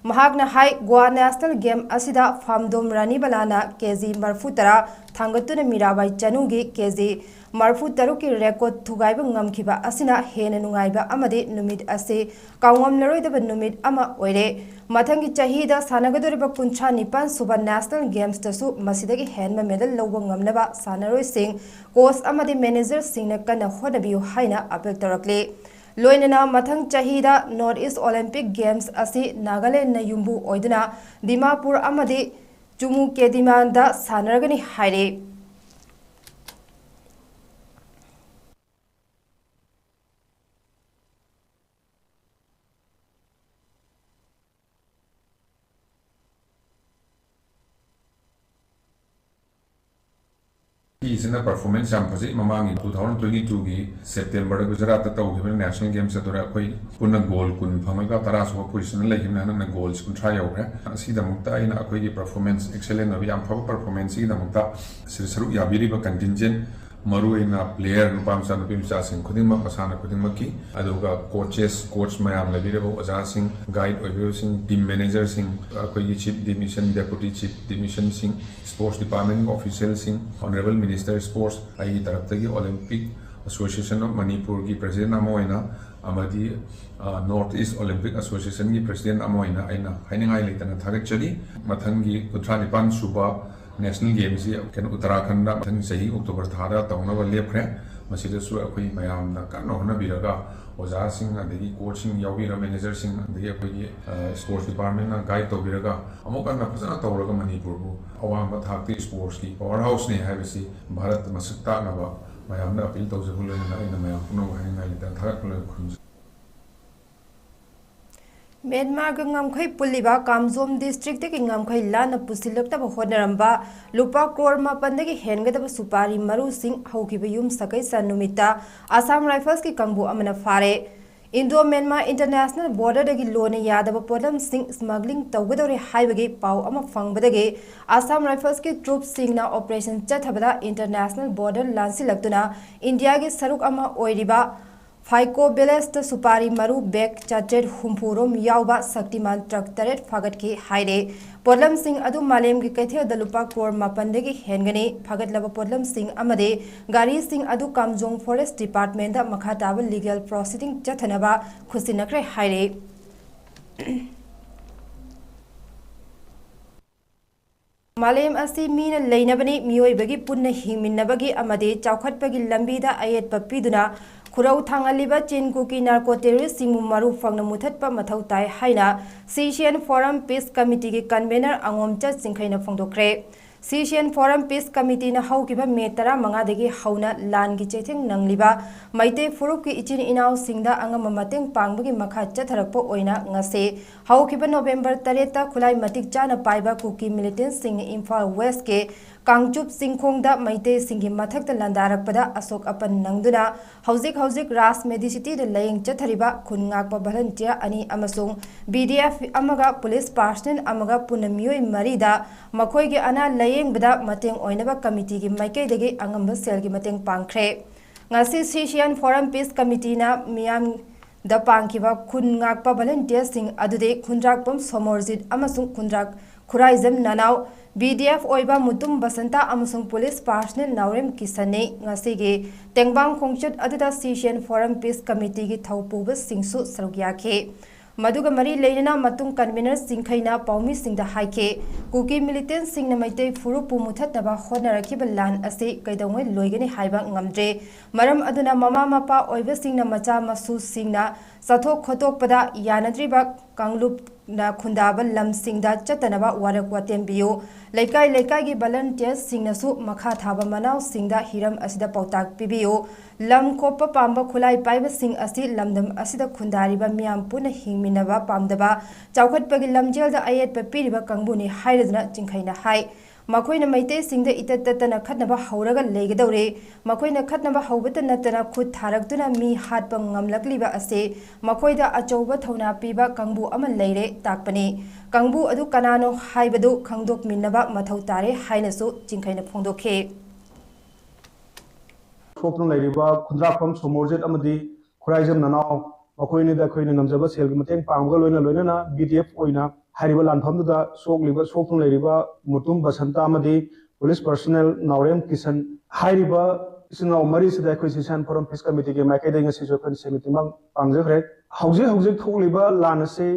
ꯃꯍꯥꯛꯅ ꯍꯥꯏ, ꯒꯣꯋꯥ National Game ꯑꯁꯤꯗ ꯐꯥꯝꯗꯣꯝ ꯔꯥꯅꯤꯕꯂꯥꯅ KG ꯃꯔꯐꯨ ꯇꯔꯥ ꯊꯥꯡꯒꯠꯇꯨꯅ ꯃꯤꯔꯥꯕꯥꯏ ꯆꯅꯨꯒꯤ KG ꯃꯔꯐꯨ ꯇꯔꯨꯛꯀꯤ record ꯊꯨꯒꯥꯏꯕ ꯉꯝꯈꯤꯕ ꯑꯁꯤꯅ ꯍꯦꯟꯅ ꯅꯨꯡꯉꯥꯏꯕ ꯑꯃꯗꯤ ꯅꯨꯃꯤꯠ ꯑꯁꯤ ꯀꯥꯎꯉꯝꯂꯔꯣꯏꯗꯕ ꯅꯨꯃꯤꯠ ꯑꯃ ꯑꯣꯏꯔꯦ꯫ ꯃꯊꯪꯒꯤ ꯆꯍꯤꯗ ꯁꯥꯟꯅꯒꯗꯧꯔꯤꯕ ꯀꯨꯟꯊ꯭ꯔꯥ ꯅꯤꯄꯥꯟ ꯁꯨꯕ National Gamesꯇꯁꯨ ꯃꯁꯤꯗꯒꯤ ꯍꯦꯟꯕ medal ꯂꯧꯕ ꯉꯝꯅꯕ ꯁꯥꯟꯅꯔꯣꯏꯁꯤꯡ, coach ꯑꯃꯗꯤ managerꯁꯤꯡꯅ ꯀꯟꯅ ꯍꯣꯠꯅꯕꯤꯌꯨ ꯍꯥꯏꯅ appeal ꯇꯧꯔꯛꯂꯤ꯫ ꯂꯣꯏꯅꯅ ꯃꯊꯪ ꯆꯍꯤꯗ North East Olympic Games ꯑꯁꯤ ꯅꯥꯒꯥꯂꯦꯟꯗꯅ ꯌꯨꯝꯕꯨ ꯑꯣꯏꯗꯨꯅ ꯗꯤꯃꯥꯄꯨꯔ ꯑꯃꯗꯤ ꯆꯨꯃꯨꯀꯦꯗꯤꯃꯥꯟꯗ ꯁꯥꯟꯅꯔꯒꯅꯤ ꯍꯥꯏꯔꯤ꯫ ꯁꯤꯅ performance ꯌꯥꯝ ꯐꯖꯩ꯫ ꯃꯃꯥꯡꯒꯤ two thousand twenty twoꯒꯤ Septemberꯗ ꯒꯨꯖꯔꯥꯠꯇ ꯇꯧꯈꯤꯕ National Games ꯑꯗꯨꯗ ꯑꯩꯈꯣꯏ ꯄꯨꯟꯅ gold ꯀꯨꯟ ꯐꯪꯉꯒ ꯇꯔꯥ ꯁꯨꯕ positionꯗ ꯂꯩꯈꯤꯕꯅꯤ꯫ ꯍꯟꯗꯛꯅ gold ꯀꯨꯟꯊ꯭ꯔꯥ ꯌꯧꯈ꯭ꯔꯦ꯫ ꯑꯁꯤꯒꯤꯗꯃꯛꯇ ꯑꯩꯅ ꯑꯩꯈꯣꯏꯒꯤ performance excellent ꯑꯣꯏꯕ, ꯌꯥꯝ ꯐꯕ performanceꯁꯤꯒꯤꯗꯃꯛꯇ ꯁꯤꯗ ꯁꯔꯨꯛ ꯌꯥꯕꯤꯔꯤꯕ contingent, ꯃꯔꯨꯑꯣꯏꯅ player, ꯅꯨꯄꯥ ꯃꯆꯥ, ꯅꯨꯄꯤ ꯃꯆꯥꯁꯤꯡ ꯈꯨꯗꯤꯡꯃꯛ, ꯃꯁꯥꯟꯅ ꯈꯨꯗꯤꯡꯃꯛꯀꯤ, ꯑꯗꯨꯒ coaches, coach ꯃꯌꯥꯝ ꯂꯩꯕꯤꯔꯤꯕ ꯑꯣꯖꯥꯁꯤꯡ, guide ꯑꯣꯏꯕꯤꯔꯤꯕꯁꯤꯡ, team managerꯁꯤꯡ, ꯑꯩꯈꯣꯏꯒꯤ chief de mission, deputy chief de missionꯁꯤꯡ, sports department officialꯁꯤꯡ, Honourable Minister Sports, ꯑꯩꯒꯤ ꯇꯔꯞꯇꯒꯤ Olympic Association of ꯃꯅꯤꯄꯨꯔꯒꯤ president ꯑꯃ ꯑꯣꯏꯅ ꯑꯃꯗꯤ, ꯑ, North East Olympic Associationꯒꯤ president ꯑꯃ ꯑꯣꯏꯅ ꯑꯩꯅ ꯍꯥꯏꯅꯤꯡꯉꯥꯏ ꯂꯩꯇꯅ ꯊꯥꯒꯠꯆꯔꯤ꯫ ꯃꯊꯪꯒꯤ ꯀꯨꯟꯊ꯭ꯔꯥ ꯅꯤꯄꯥꯟ ꯁꯨꯕ National Gamesꯁꯤ ꯀꯩꯅꯣ ꯎꯠꯇꯔꯥꯈꯟꯗ ꯃꯊꯪ ꯆꯍꯤ October ꯊꯥꯗ ꯇꯧꯅꯕ ꯂꯦꯞꯈ꯭ꯔꯦ꯫ ꯃꯁꯤꯗꯁꯨ ꯑꯩꯈꯣꯏ ꯃꯌꯥꯝꯅ ꯀꯟꯅ ꯍꯣꯠꯅꯕꯤꯔꯒ ꯑꯣꯖꯥꯁꯤꯡ, ꯑꯗꯒꯤ ꯀꯣꯆꯁꯤꯡ ꯌꯥꯎꯕꯤꯔ, ꯃꯦꯅꯦꯖꯔꯁꯤꯡ, ꯑꯗꯒꯤ ꯑꯩꯈꯣꯏꯒꯤ ꯁ꯭ꯄꯣꯔꯠꯁ ꯗꯤꯄꯥꯔꯠꯃꯦꯟꯅ ꯒꯥꯏꯗ ꯇꯧꯕꯤꯔꯒ, ꯑꯃꯨꯛ ꯍꯟꯅ ꯐꯖꯅ ꯇꯧꯔꯒ ꯃꯅꯤꯄꯨꯔꯕꯨ ꯑꯋꯥꯡꯕ ꯊꯥꯛꯇ ꯁ꯭ꯄꯣꯔꯠꯁꯀꯤ ꯄꯋꯥꯔ ꯍꯥꯎꯁꯅꯤ ꯍꯥꯏꯕꯁꯤ ꯚꯥꯔꯠꯇ ꯃꯁꯛ ꯇꯥꯛꯅꯕ ꯃꯌꯥꯝꯗ ꯑꯄꯤꯜ ꯇꯧꯖꯕ ꯂꯣꯏꯅꯅ ꯑꯩꯅ ꯃꯌꯥꯝ ꯄꯨꯝꯅꯃꯛ ꯍꯥꯏꯅꯤꯡꯉꯥꯏ ꯂꯩꯇꯅ ꯊꯥꯒꯠꯄ ꯂꯣꯏꯅ ꯈꯨꯔꯨꯝꯖꯩ꯫ ꯃ꯭ꯌꯥꯟꯃꯥꯔꯒ ꯉꯝꯈꯩ ꯄꯨꯜꯂꯤꯕ ꯀꯥꯝꯖꯣꯝ ꯗꯤꯁꯇ꯭ꯔꯤꯛꯇꯒꯤ ꯉꯝꯈꯩ ꯂꯥꯟꯅ ꯄꯨꯁꯤꯜꯂꯛꯅꯕ ꯍꯣꯠꯅꯔꯝꯕ ꯂꯨꯄꯥ ꯀ꯭ꯔꯣꯔ ꯃꯥꯄꯟꯗꯒꯤ ꯍꯦꯟꯒꯗꯕ ꯁꯨꯄꯥꯔꯤ ꯃꯔꯨꯁꯤꯡ ꯍꯧꯈꯤꯕ ꯌꯨꯝꯁꯀꯩꯁ ꯅꯨꯃꯤꯠꯇ ꯑꯁꯥꯝ ꯔꯥꯏꯐꯜꯁꯀꯤ ꯀꯥꯡꯕꯨ ꯑꯃꯅ ꯐꯥꯔꯦ꯫ ꯏꯟꯗꯣ ꯃ꯭ꯌꯥꯟꯃꯥꯔ ꯏꯟꯇꯔꯅꯦꯁꯅꯦꯜ ꯕꯣꯔꯗꯔꯗꯒꯤ ꯂꯣꯟꯅ ꯌꯥꯗꯕ ꯄꯣꯠꯂꯝꯁꯤꯡ ꯁ꯭ꯃꯒ꯭ꯂꯤꯡ ꯇꯧꯒꯗꯧꯔꯦ ꯍꯥꯏꯕꯒꯤ ꯄꯥꯎ ꯑꯃ ꯐꯪꯕꯗꯒꯤ ꯑꯁꯥꯝ ꯔꯥꯏꯐꯜꯁꯀꯤ ꯇ꯭ꯔꯨꯞꯁꯤꯡꯅ ꯑꯣꯄꯔꯦꯁꯟ ꯆꯠꯊꯕꯗ ꯏꯟꯇꯔꯅꯦꯁꯅꯦꯜ ꯕꯣꯔꯗꯔ ꯂꯥꯟꯁꯤꯜꯂꯛꯇꯨꯅ ꯏꯟꯗꯤꯌꯥꯒꯤ ꯁꯔꯨꯛ ꯑꯃ ꯑꯣꯏꯔꯤꯕ ꯐꯥꯏꯀꯣ ꯚꯤꯂꯦꯖꯇ ꯁꯨꯄꯥꯔꯤ ꯃꯔꯨ ꯕꯦꯒ ꯆꯥꯇ꯭ꯔꯦꯠ ꯍꯨꯝꯐꯨ ꯔꯣꯝ ꯌꯥꯎꯕ ꯁꯛꯇꯤꯃꯥꯟ ꯇ꯭ꯔꯛ ꯇꯔꯦꯠ ꯐꯥꯒꯠꯈꯤ ꯍꯥꯏꯔꯦ꯫ ꯄꯣꯠꯂꯝꯁꯤꯡ ꯑꯗꯨ ꯃꯥꯂꯦꯝꯒꯤ ꯀꯩꯊꯦꯜꯗ ꯂꯨꯄꯥ ꯀ꯭ꯔꯣꯔ ꯃꯥꯄꯟꯗꯒꯤ ꯍꯦꯟꯒꯅꯤ꯫ ꯐꯥꯒꯠꯂꯕ ꯄꯣꯠꯂꯝꯁꯤꯡ ꯑꯃꯗꯤ ꯒꯥꯔꯤꯁꯤꯡ ꯑꯗꯨ ꯀꯥꯝꯖꯣꯡ ꯐꯣꯔꯦꯁ ꯗꯤꯄꯥꯔꯠꯃꯦꯟꯗ ꯃꯈꯥ ꯇꯥꯕ ꯂꯤꯒꯦꯜ ꯄ꯭ꯔꯣꯁꯤꯗꯤꯡ ꯆꯠꯊꯅꯕ ꯈꯨꯠꯁꯤꯟꯅꯈ꯭ꯔꯦ ꯍꯥꯏꯔꯦ꯫ ꯃꯥꯂꯦꯝ ꯑꯁꯤ ꯃꯤꯅ ꯂꯩꯅꯕꯅꯤ, ꯃꯤꯑꯣꯏꯕꯒꯤ ꯄꯨꯟꯅ ꯍꯤꯡꯃꯤꯟꯅꯕꯒꯤ ꯑꯃꯗꯤ ꯆꯥꯎꯈꯠꯄꯒꯤ ꯂꯝꯕꯤꯗ ꯑꯌꯦꯠꯄ ꯄꯤꯗꯨꯅ ꯈꯨꯔꯧ ꯊꯥꯡꯍꯜꯂꯤꯕ ꯆꯤꯟ ꯀꯨꯀꯤ ꯅꯥꯔꯀꯣ ꯇꯦꯔꯣꯔꯤꯁ꯭ꯠꯁꯤꯡꯕꯨ ꯃꯔꯨ ꯐꯪꯅ ꯃꯨꯊꯠꯄ ꯃꯊꯧ ꯇꯥꯏ ꯍꯥꯏꯅ ꯁꯤꯁꯤꯌꯟ ꯐꯣꯔꯝ ꯄꯤꯁ ꯀꯃꯤꯇꯤꯒꯤ ꯀꯟꯚꯦꯅꯔ ꯑꯉꯣꯝꯆꯠ ꯆꯤꯡꯈꯩꯅ ꯐꯣꯡꯗꯣꯛꯈ꯭ꯔꯦ꯫ ꯁꯤꯁꯤꯌꯟ ꯐꯣꯔꯝ ꯄꯤꯁ ꯀꯃꯤꯇꯤꯅ ꯍꯧꯈꯤꯕ ꯃꯦ ꯇꯔꯥꯃꯉꯥꯗꯒꯤ ꯍꯧꯅ ꯂꯥꯟꯒꯤ ꯆꯩꯊꯦꯡ ꯅꯪꯂꯤꯕ ꯃꯩꯇꯩ ꯐꯨꯔꯨꯞꯀꯤ ꯏꯆꯤꯟ ꯏꯅꯥꯎꯁꯤꯡꯗ ꯑꯉꯝꯕ ꯃꯇꯦꯡ ꯄꯥꯡꯕꯒꯤ ꯃꯈꯥ ꯆꯠꯊꯔꯛꯄ ꯑꯣꯏꯅ ꯉꯁꯤ ꯍꯧꯈꯤꯕ ꯅꯣꯕꯦꯝꯕꯔ ꯇꯔꯦꯠꯇ ꯈꯨꯠꯂꯥꯏ ꯃꯇꯤꯛ ꯆꯥꯅ ꯄꯥꯏꯕ ꯀꯨꯀꯤ ꯃꯤꯂꯤꯇꯦꯟꯠꯁꯤꯡꯅ ꯏꯝꯐꯥꯜ ꯋꯦꯁ꯭ꯠꯀꯤ ꯀꯥꯡꯆꯨꯞ ꯆꯤꯡꯈꯣꯡꯗ ꯃꯩꯇꯩꯁꯤꯡꯒꯤ ꯃꯊꯛꯇ ꯂꯥꯟꯗꯥꯔꯛꯄꯗ ꯑꯁꯣꯛ ꯑꯄꯟ ꯅꯪꯗꯨꯅ ꯍꯧꯖꯤꯛ ꯍꯧꯖꯤꯛ ꯔꯥꯖ ꯃꯦꯗꯤꯁꯤꯇꯤꯗ ꯂꯥꯌꯦꯡ ꯆꯠꯊꯔꯤꯕ ꯈꯨꯟ ꯉꯥꯛꯄ ꯚꯣꯂꯨꯟꯇꯤꯌꯔ ꯑꯅꯤ ꯑꯃꯁꯨꯡ ꯕꯤ ꯗꯤ ꯑꯦꯐ ꯑꯃꯒ ꯄꯨꯂꯤꯁ ꯄꯥꯔꯁꯅꯦꯜ ꯑꯃꯒ ꯄꯨꯟꯅ ꯃꯤꯑꯣꯏ ꯃꯔꯤꯗ ꯃꯈꯣꯏꯒꯤ ꯑꯅꯥ ꯂꯥꯌꯦꯡꯕꯗ ꯃꯇꯦꯡ ꯑꯣꯏꯅꯕ ꯀꯃꯤꯇꯤꯒꯤ ꯃꯥꯏꯀꯩꯗꯒꯤ ꯑꯉꯝꯕ ꯁꯦꯜꯒꯤ ꯃꯇꯦꯡ ꯄꯥꯡꯈ꯭ꯔꯦ꯫ ꯉꯁꯤ ꯁꯤꯁꯤꯌꯟ ꯐꯣꯔꯝ ꯄꯤꯁ ꯀꯃꯤꯇꯤꯅ ꯃꯤꯌꯥꯝꯗ ꯄꯥꯡꯈꯤꯕ ꯈꯨꯟ ꯉꯥꯛꯄ ꯚꯣꯂꯨꯟꯇꯤꯌꯔꯁꯤꯡ ꯑꯗꯨꯗꯤ ꯈꯨꯟꯗ꯭ꯔꯥꯛꯄꯝ ꯁꯣꯃꯣꯔꯖꯤꯠ ꯑꯃꯁꯨꯡ ꯈꯨꯟꯗ꯭ꯔꯥꯛ ꯈꯨꯔꯥꯏꯖꯝ ꯅꯅꯥꯎ, ꯕꯤ ꯗꯤ ꯑꯦꯐ ꯑꯣꯏꯕ ꯃꯨꯇꯨꯝ ꯕꯁꯟꯇ ꯑꯃꯁꯨꯡ ꯄꯨꯂꯤꯁ ꯄꯥꯔꯁꯅꯦꯜ ꯅꯥꯎꯔꯦꯝ ꯀꯤꯁꯟꯅꯤ꯫ ꯉꯁꯤꯒꯤ ꯇꯦꯡꯕꯥꯡ ꯈꯣꯡꯆꯠ ꯑꯗꯨꯗ ꯁꯤꯁꯤꯌꯟ ꯐꯣꯔꯝ ꯄꯤꯁ ꯀꯃꯤꯇꯤꯒꯤ ꯊꯧꯄꯨꯕꯁꯤꯡꯁꯨ ꯁꯔꯨꯛ ꯌꯥꯈꯤ꯫ ꯃꯗꯨꯒ ꯃꯔꯤ ꯂꯩꯅꯅ ꯃꯇꯨꯡ convener ꯆꯤꯡꯈꯩꯅ ꯄꯥꯎꯃꯤꯁꯤꯡꯗ ꯍꯥꯏꯈꯤ, ꯀꯨꯀꯤ militantꯁꯤꯡꯅ ꯃꯩꯇꯩ ꯐꯨꯔꯨꯞꯄꯨ ꯃꯨꯊꯠꯅꯕ ꯍꯣꯠꯅꯔꯛꯈꯤꯕ ꯂꯥꯟ ꯑꯁꯤ ꯀꯩꯗꯧꯉꯩ ꯂꯣꯏꯒꯅꯤ ꯍꯥꯏꯕ ꯉꯝꯗ꯭ꯔꯦ꯫ ꯃꯔꯝ ꯑꯗꯨꯅ ꯃꯃꯥ ꯃꯄꯥ ꯑꯣꯏꯕꯁꯤꯡꯅ ꯃꯆꯥ ꯃꯁꯨꯁꯤꯡꯅ ꯆꯠꯊꯣꯛ ꯈꯣꯠꯇꯣꯛꯄꯗ ꯌꯥꯅꯗ꯭ꯔꯤꯕ ꯀꯥꯡꯂꯨꯞꯅ ꯈꯨꯟꯗꯥꯕ ꯂꯝꯁꯤꯡꯗ ꯆꯠꯇꯅꯕ ꯋꯥꯔꯛ ꯋꯥꯇꯦꯝ ꯄꯤꯌꯨ꯫ ꯂꯩꯀꯥꯏ ꯂꯩꯀꯥꯏꯒꯤ volunteersꯁꯤꯡꯅꯁꯨ ꯃꯈꯥ ꯊꯥꯕ ꯃꯅꯥꯎꯁꯤꯡꯗ ꯍꯤꯔꯝ ꯑꯁꯤꯗ ꯄꯥꯎꯇꯥꯛ ꯄꯤꯕꯤꯌꯨ꯫ ꯂꯝ ꯀꯣꯞꯄ ꯄꯥꯝꯕ ꯈꯨꯠꯂꯥꯏ ꯄꯥꯏꯕꯁꯤꯡ ꯑꯁꯤ ꯂꯝꯗꯝ ꯑꯁꯤꯗ ꯈꯨꯟꯗꯥꯔꯤꯕ ꯃꯤꯌꯥꯝ ꯄꯨꯟꯅ ꯍꯤꯡꯃꯤꯟꯅꯕ ꯄꯥꯝꯗꯕ, ꯆꯥꯎꯈꯠꯄꯒꯤ ꯂꯝꯖꯦꯜꯗ ꯑꯌꯦꯠꯄ ꯄꯤꯔꯤꯕ ꯀꯥꯡꯕꯨꯅꯤ ꯍꯥꯏꯔꯗꯨꯅ ꯆꯤꯡꯈꯩꯅ ꯍꯥꯏ꯫ ꯃꯈꯣꯏꯅ ꯃꯩꯇꯩꯁꯤꯡꯗ ꯏꯇꯠ ꯇꯠꯇꯅ ꯈꯠꯅꯕ ꯍꯧꯔꯒ ꯂꯩꯒꯗꯧꯔꯦ꯫ ꯃꯈꯣꯏꯅ ꯈꯠꯅꯕ ꯍꯧꯕꯇ ꯅꯠꯇꯅ ꯈꯨꯠ ꯊꯥꯔꯛꯇꯨꯅ ꯃꯤ ꯍꯥꯠꯄ ꯉꯝꯂꯛꯂꯤꯕ ꯑꯁꯤ ꯃꯈꯣꯏꯗ ꯑꯆꯧꯕ ꯊꯧꯅꯥ ꯄꯤꯕ ꯀꯥꯡꯕꯨ ꯑꯃ ꯂꯩꯔꯦ ꯇꯥꯛꯄꯅꯤ꯫ ꯀꯥꯡꯕꯨ ꯑꯗꯨ ꯀꯅꯥꯅꯣ ꯍꯥꯏꯕꯗꯨ ꯈꯪꯗꯣꯛꯃꯤꯟꯅꯕ ꯃꯊꯧ ꯇꯥꯔꯦ ꯍꯥꯏꯅꯁꯨ ꯆꯤꯡꯈꯩꯅ ꯐꯣꯡꯗꯣꯛꯈꯤ꯫ ꯁꯣꯛꯇꯨꯅ ꯂꯩꯔꯤꯕ ꯈꯨꯟꯗ꯭ꯔꯥꯛꯄꯝ ꯁꯣꯃꯣꯔꯖꯤꯠ ꯑꯃꯗꯤ ꯈꯨꯔꯥꯏꯖꯝ ꯅꯅꯥꯎ ꯃꯈꯣꯏ ꯑꯅꯤꯗ ꯑꯩꯈꯣꯏꯅ ꯉꯝꯖꯕ ꯁꯦꯜꯒꯤ ꯃꯇꯦꯡ ꯄꯥꯡꯕꯒ ꯂꯣꯏꯅ ꯂꯣꯏꯅꯅ B D F ꯑꯣꯏꯅ ꯍꯥꯏꯔꯤꯕ ꯂꯥꯟꯐꯝꯗꯨꯗ ꯁꯣꯛꯂꯤꯕ, ꯁꯣꯛꯇꯨꯅ ꯂꯩꯔꯤꯕ ꯃꯨꯇꯨꯝ ꯕꯁꯟꯇ ꯑꯃꯗꯤ police personnel ꯅꯥꯎꯔꯦꯝ ꯀꯤꯁꯟ ꯍꯥꯏꯔꯤꯕ ꯏꯆꯤꯟ ꯏꯅꯥꯎ ꯃꯔꯤꯁꯤꯗ ꯑꯩꯈꯣꯏ ꯁꯤꯁꯥꯟ ꯐꯣꯔꯝ ꯄꯤꯁ ꯀꯃꯤꯇꯤꯒꯤ ꯃꯥꯏꯀꯩꯗꯒꯤ ꯉꯁꯤꯁꯨ ꯑꯩꯈꯣꯏꯅ ꯁꯦꯜꯒꯤ ꯃꯇꯦꯡ ꯄꯥꯡꯖꯈ꯭ꯔꯦ꯫ ꯍꯧꯖꯤꯛ ꯍꯧꯖꯤꯛ ꯊꯣꯛꯂꯤꯕ ꯂꯥꯟ ꯑꯁꯤ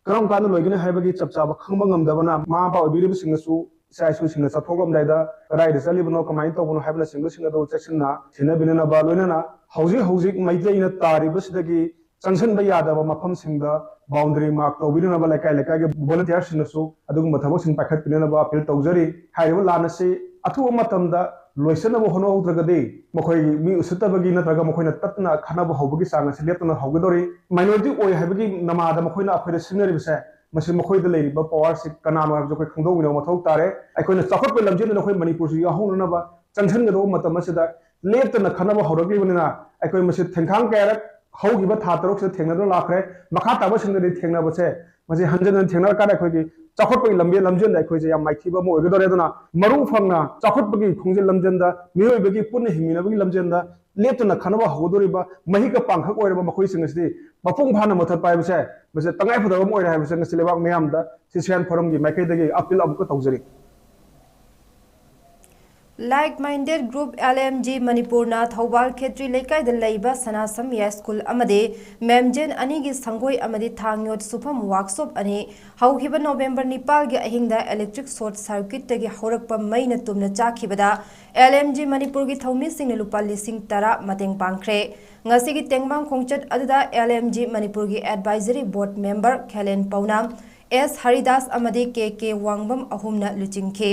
ꯀꯔꯝ ꯀꯥꯟꯗ ꯂꯣꯏꯒꯅꯤ ꯍꯥꯏꯕꯒꯤ ꯆꯞ ꯆꯥꯕ ꯈꯪꯕ ꯉꯝꯗꯕꯅ ꯃꯃꯥ ꯃꯄꯥ ꯑꯣꯏꯕꯤꯔꯤꯕꯁꯤꯡꯅꯁꯨ ꯏꯆꯥ ꯏꯁꯨꯁꯤꯡꯅ ꯆꯠꯊꯣꯛꯂꯝꯗꯥꯏꯗ ꯀꯗꯥꯏꯗ ꯆꯠꯂꯤꯕꯅꯣ, ꯀꯃꯥꯏꯅ ꯇꯧꯕꯅꯣ ꯍꯥꯏꯕꯅꯆꯤꯡꯕꯁꯤꯡ ꯑꯗꯨ ꯆꯦꯛꯁꯤꯟꯅ ꯁꯦꯟꯅꯕꯤꯅꯅꯕ, ꯂꯣꯏꯅꯅ ꯍꯧꯖꯤꯛ ꯍꯧꯖꯤꯛ ꯃꯩꯇꯩꯅ ꯇꯥꯔꯤꯕꯁꯤꯗꯒꯤ ꯆꯪꯁꯤꯟꯕ ꯌꯥꯗꯕ ꯃꯐꯝꯁꯤꯡꯗ boundary mark ꯇꯧꯕꯤꯅꯅꯕ ꯂꯩꯀꯥꯏ ꯂꯩꯀꯥꯏꯒꯤ volunteerꯁꯤꯡꯅꯁꯨ ꯑꯗꯨꯒꯨꯝꯕ ꯊꯕꯛꯁꯤꯡ ꯄꯥꯏꯈꯠꯄꯤꯅꯅꯕ appeal ꯇꯧꯖꯔꯤ꯫ ꯍꯥꯏꯔꯤꯕ ꯂꯥꯟ ꯑꯁꯤ ꯑꯊꯨꯕ ꯃꯇꯝꯗ ꯂꯣꯏꯁꯤꯟꯅꯕ ꯍꯣꯠꯅꯍꯧꯗ꯭ꯔꯒꯗꯤ ꯃꯈꯣꯏꯒꯤ ꯃꯤ ꯎꯁꯤꯠꯇꯕꯒꯤ ꯅꯠꯇ꯭ꯔꯒ ꯃꯈꯣꯏꯅ ꯇꯠꯇꯅ ꯈꯠꯅꯕ ꯍꯧꯕꯒꯤ ꯆꯥꯡ ꯑꯁꯤ ꯂꯦꯞꯇꯅ ꯍꯧꯒꯗꯧꯔꯤ꯫ Minority ꯑꯣꯏ ꯍꯥꯏꯕꯒꯤ ꯅꯃꯥꯗ ꯃꯈꯣꯏꯅ ꯑꯩꯈꯣꯏꯗ ꯁꯤꯖꯤꯟꯅꯔꯤꯕꯁꯦ, ꯃꯁꯤ ꯃꯈꯣꯏꯗ ꯂꯩꯔꯤꯕ powerꯁꯤ ꯀꯅꯥꯅꯣ ꯍꯥꯏꯕꯁꯤ ꯑꯩꯈꯣꯏ ꯈꯪꯗꯣꯛꯃꯤꯟꯅꯕ ꯃꯊꯧ ꯇꯥꯔꯦ꯫ ꯑꯩꯈꯣꯏꯅ ꯆꯥꯎꯈꯠꯄꯒꯤ ꯂꯝꯖꯦꯜꯗꯨꯗ ꯑꯩꯈꯣꯏ ꯃꯅꯤꯄꯨꯔꯁꯨ ꯌꯥꯎꯍꯧꯅꯅꯕ ꯆꯪꯁꯤꯟꯒꯗꯧꯕ ꯃꯇꯝ ꯑꯁꯤꯗ ꯂꯦꯞꯇꯅ ꯈꯠꯅꯕ ꯍꯧꯔꯛꯂꯤꯕꯅꯤꯅ ꯑꯩꯈꯣꯏ ꯃꯁꯤ ꯊꯦꯡꯈꯥꯡ ꯀꯌꯥꯔꯛ ꯍꯧꯈꯤꯕ ꯊꯥ ꯇꯔꯨꯛꯁꯤꯗ ꯊꯦꯡꯅꯗꯨꯅ ꯂꯥꯛꯈ꯭ꯔꯦ꯫ ꯃꯈꯥ ꯇꯥꯕꯁꯤꯡꯗꯗꯤ ꯊꯦꯡꯅꯕꯁꯦ, ꯃꯁꯤ ꯍꯟꯖꯤꯟ ꯍꯟꯖꯤꯟ ꯊꯦꯡꯅꯔꯀꯥꯟꯗ ꯑꯩꯈꯣꯏꯒꯤ ꯆꯥꯎꯈꯠꯄꯒꯤ ꯂꯝꯕꯤ ꯂꯝꯖꯦꯜꯗ ꯑꯩꯈꯣꯏꯁꯦ ꯌꯥꯝ ꯃꯥꯏꯊꯤꯕ ꯑꯃ ꯑꯣꯏꯒꯗꯧꯔꯦ꯫ ꯑꯗꯨꯅ ꯃꯔꯨ ꯐꯪꯅ ꯆꯥꯎꯈꯠꯄꯒꯤ ꯈꯣꯡꯖꯦꯜ ꯂꯝꯖꯦꯜꯗ, ꯃꯤꯑꯣꯏꯕꯒꯤ ꯄꯨꯟꯅ ꯍꯤꯡꯃꯤꯟꯅꯕꯒꯤ ꯂꯝꯖꯦꯜꯗ ꯂꯦꯞꯇꯅ ꯈꯠꯅꯕ ꯍꯧꯒꯗꯧꯔꯤꯕ ꯃꯍꯤꯛꯀ ꯄꯥꯡꯈꯛ ꯑꯣꯏꯔꯕ ꯃꯈꯣꯏꯁꯤꯡ ꯑꯁꯤꯗꯤ ꯃꯄꯨꯡ ꯐꯥꯅ ꯃꯨꯊꯠꯄ ꯍꯥꯏꯕꯁꯦ, ꯃꯁꯤ ꯇꯉꯥꯏꯐꯗꯕ ꯑꯃ ꯑꯣꯏꯔꯦ ꯍꯥꯏꯕꯁꯦ ꯉꯁꯤ ꯂꯩꯕꯥꯛ ꯃꯤꯌꯥꯝꯗ ꯁꯤꯁꯤꯌꯥꯟ ꯐꯣꯔꯝꯒꯤ ꯃꯥꯏꯀꯩꯗꯒꯤ appeal ꯑꯃꯨꯛꯀ ꯇꯧꯖꯔꯤ꯫ Like Minded Group L M G ꯃꯅꯤꯄꯨꯔꯅ ꯊꯧꯕꯥꯜ ꯈꯦꯇ꯭ꯔꯤ ꯂꯩꯀꯥꯏꯗ ꯂꯩꯕ ꯁꯅꯥꯁꯝ ꯌꯥꯏ ꯁ꯭ꯀꯨꯜ ꯑꯃꯗꯤ ꯃꯦꯝꯖꯦꯟ ꯑꯅꯤꯒꯤ ꯁꯪꯒꯣꯏ ꯑꯃꯗꯤ ꯊꯥꯡ ꯌꯣꯠ ꯁꯨꯐꯝ ꯋꯥꯛꯁꯣꯞ ꯑꯅꯤ ꯍꯧꯈꯤꯕ ꯅꯣꯕꯦꯝꯕꯔ ꯅꯤꯄꯥꯜꯒꯤ ꯑꯍꯤꯡꯗ electric short circuitꯇꯒꯤ ꯍꯧꯔꯛꯄ ꯃꯩꯅ ꯇꯨꯝꯅ ꯆꯥꯛꯈꯤꯕꯗ L M G ꯃꯅꯤꯄꯨꯔꯒꯤ ꯊꯧꯃꯤꯁꯤꯡꯅ ꯂꯨꯄꯥ ꯂꯤꯁꯤꯡ ꯇꯔꯥ ꯃꯇꯦꯡ ꯄꯥꯡꯈ꯭ꯔꯦ꯫ ꯉꯁꯤꯒꯤ ꯇꯦꯡꯕꯥꯡ ꯈꯣꯡꯆꯠ ꯑꯗꯨꯗ L M G ꯃꯅꯤꯄꯨꯔꯒꯤ advisory board member ꯈꯦꯂꯦꯟ ꯄꯧꯅꯥ, S ꯍꯔꯤꯗꯥꯁ ꯑꯃꯗꯤ K K ꯋꯥꯡꯕꯝ ꯑꯍꯨꯝꯅ ꯂꯨꯆꯤꯡꯈꯤ꯫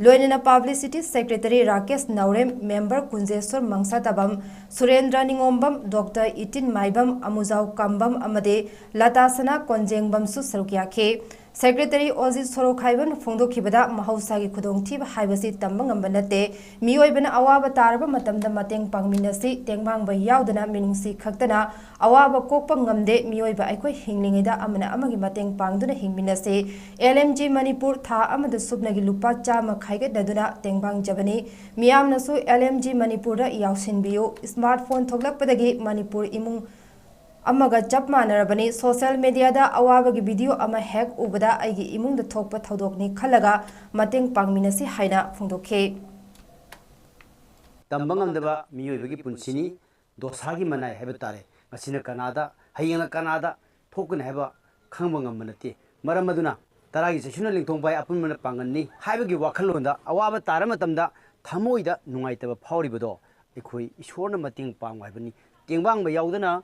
ꯂꯣꯏꯅꯅ publicity secretary ꯔꯥꯀꯦꯁ ꯅꯥꯎꯔꯦꯝ, member ꯀꯨꯟꯖꯦꯁꯣꯔ ꯃꯪꯁꯥꯇꯥꯕꯝ, ꯁꯨꯔꯦꯟꯗ꯭ꯔ ꯅꯤꯉꯣꯝꯕꯝ, Doctor ꯏꯇꯤꯟ ꯃꯥꯏꯕꯝ, ꯑꯃꯨꯖꯥꯎ ꯀꯝꯕꯝ ꯑꯃꯗꯤ ꯂꯇꯥꯁꯅꯥ ꯀꯣꯟꯖꯦꯡꯕꯝꯁꯨ ꯁꯔꯨꯛ ꯌꯥꯈꯤ꯫ Secretary ꯑꯣꯖꯤꯠ ꯁꯣꯔꯣꯈꯥꯏꯕꯝꯅ ꯐꯣꯡꯗꯣꯛꯈꯤꯕꯗ, ꯃꯍꯧꯁꯥꯒꯤ ꯈꯨꯗꯣꯡꯊꯤꯕ ꯍꯥꯏꯕꯁꯤ ꯇꯝꯕ ꯉꯝꯕ ꯅꯠꯇꯦ꯫ ꯃꯤꯑꯣꯏꯕꯅ ꯑꯋꯥꯕ ꯇꯥꯔꯕ ꯃꯇꯝꯗ ꯃꯇꯦꯡ ꯄꯥꯡꯃꯤꯟꯅꯁꯤ, ꯇꯦꯡꯕꯥꯡꯕ ꯌꯥꯎꯗꯅ ꯃꯤꯅꯨꯡꯁꯤ ꯈꯛꯇꯅ ꯑꯋꯥꯕ ꯀꯣꯛꯄ ꯉꯝꯗꯦ꯫ ꯃꯤꯑꯣꯏꯕ ꯑꯩꯈꯣꯏ ꯍꯤꯡꯂꯤꯉꯩꯗ ꯑꯃꯅ ꯑꯃꯒꯤ ꯃꯇꯦꯡ ꯄꯥꯡꯗꯨꯅ ꯍꯤꯡꯃꯤꯟꯅꯁꯤ꯫ L M G ꯃꯅꯤꯄꯨꯔ ꯊꯥ ꯑꯃꯗ ꯁꯨꯞꯅꯒꯤ ꯂꯨꯄꯥ ꯆꯥꯝꯃ ꯈꯥꯏꯒꯠꯅꯗꯨꯅ ꯇꯦꯡꯕꯥꯡꯖꯕꯅꯤ꯫ ꯃꯤꯌꯥꯝꯅꯁꯨ L M G ꯃꯅꯤꯄꯨꯔꯗ ꯌꯥꯎꯁꯤꯟꯕꯤꯌꯨ꯫ Smartphone ꯊꯣꯛꯂꯛꯄꯗꯒꯤ ꯃꯅꯤꯄꯨꯔ ꯏꯃꯨꯡ ꯑꯃꯒ ꯆꯞ ꯃꯥꯟꯅꯔꯕꯅꯤ꯫ Social mediaꯗ ꯑꯋꯥꯕꯒꯤ video ꯑꯃ ꯍꯦꯛ ꯎꯕꯗ ꯑꯩꯒꯤ ꯏꯃꯨꯡꯗ ꯊꯣꯛꯄ ꯊꯧꯗꯣꯛꯅꯤ ꯈꯜꯂꯒ ꯃꯇꯦꯡ ꯄꯥꯡꯃꯤꯟꯅꯁꯤ ꯍꯥꯏꯅ ꯐꯣꯡꯗꯣꯛꯈꯤ꯫ ꯇꯝꯕ ꯉꯝꯗꯕ ꯃꯤꯑꯣꯏꯕꯒꯤ ꯄꯨꯟꯁꯤꯅꯤ꯫ ꯗꯣꯁꯥꯒꯤ ꯃꯅꯥꯏ ꯍꯥꯏꯕ ꯇꯥꯔꯦ꯫ ꯉꯁꯤꯅ ꯀꯅꯥꯗ, ꯍꯌꯦꯡꯅ ꯀꯅꯥꯗ ꯊꯣꯛꯀꯅꯤ ꯍꯥꯏꯕ ꯈꯪꯕ ꯉꯝꯕ ꯅꯠꯇꯦ꯫ ꯃꯔꯝ ꯑꯗꯨꯅ ꯇꯔꯥꯒꯤ ꯆꯩꯁꯨꯅ ꯂꯤꯡꯊꯣꯡ ꯐꯥꯏ, ꯑꯄꯨꯟꯕꯅ ꯄꯥꯡꯒꯜꯅꯤ ꯍꯥꯏꯕꯒꯤ ꯋꯥꯈꯜꯂꯣꯟꯗ ꯑꯋꯥꯕ ꯇꯥꯔ ꯃꯇꯝꯗ ꯊꯃꯣꯏꯗ ꯅꯨꯡꯉꯥꯏꯇꯕ ꯐꯥꯎꯔꯤꯕꯗꯣ ꯑꯩꯈꯣꯏ ꯏꯁꯣꯔꯅ ꯃꯇꯦꯡ ꯄꯥꯡꯉꯨ ꯍꯥꯏꯕꯅꯤ꯫ ꯇꯦꯡꯕꯥꯡꯕ ꯌꯥꯎꯗꯅ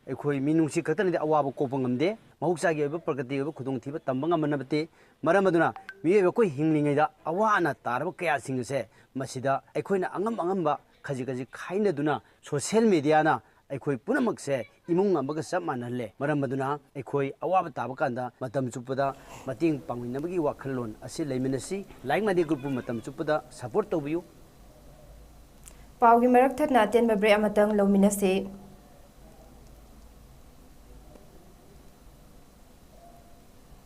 ꯑꯩꯈꯣꯏ ꯃꯤꯅꯨꯡꯁꯤ ꯈꯛꯇꯅꯗꯤ ꯑꯋꯥꯕ ꯀꯣꯛꯄ ꯉꯝꯗꯦ꯫ ꯃꯍꯧꯁꯥꯒꯤ ꯑꯣꯏꯕ ꯄ꯭ꯔꯀ꯭ꯔꯤꯇꯤꯒꯤ ꯑꯣꯏꯕ ꯈꯨꯗꯣꯡꯊꯤꯕ ꯇꯝꯕ ꯉꯝꯕ ꯅꯠꯇꯦ꯫ ꯃꯔꯝ ꯑꯗꯨꯅ ꯃꯤꯑꯣꯏꯕ ꯑꯩꯈꯣꯏ ꯍꯤꯡꯂꯤꯉꯩꯗ ꯑꯋꯥ ꯑꯅꯥ ꯇꯥꯔꯕ ꯀꯌꯥꯁꯤꯡ ꯑꯁꯦ ꯃꯁꯤꯗ ꯑꯩꯈꯣꯏꯅ ꯑꯉꯝ ꯑꯉꯝꯕ ꯈꯖꯤꯛ ꯈꯖꯤꯛ ꯈꯥꯏꯅꯗꯨꯅ social mediaꯅ ꯑꯩꯈꯣꯏ ꯄꯨꯝꯅꯃꯛꯁꯦ ꯏꯃꯨꯡ ꯑꯃꯒ ꯆꯞ ꯃꯥꯟꯅꯍꯜꯂꯦ꯫ ꯃꯔꯝ ꯑꯗꯨꯅ ꯑꯩꯈꯣꯏ ꯑꯋꯥꯕ ꯇꯥꯕ ꯀꯥꯟꯗ ꯃꯇꯝ ꯆꯨꯞꯄꯗ ꯃꯇꯦꯡ ꯄꯥꯡꯃꯤꯟꯅꯕꯒꯤ ꯋꯥꯈꯜꯂꯣꯟ ꯑꯁꯤ ꯂꯩꯃꯤꯟꯅꯁꯤ꯫ Like Minded Groupꯄꯨ ꯃꯇꯝ ꯆꯨꯞꯄꯗ support ꯇꯧꯕꯤꯌꯨ꯫ ꯄꯥꯎꯒꯤ ꯃꯔꯛ ꯊꯠꯅ ꯑꯇꯦꯟꯕ break ꯑꯃꯇꯪ ꯂꯧꯃꯤꯟꯅꯁꯤ꯫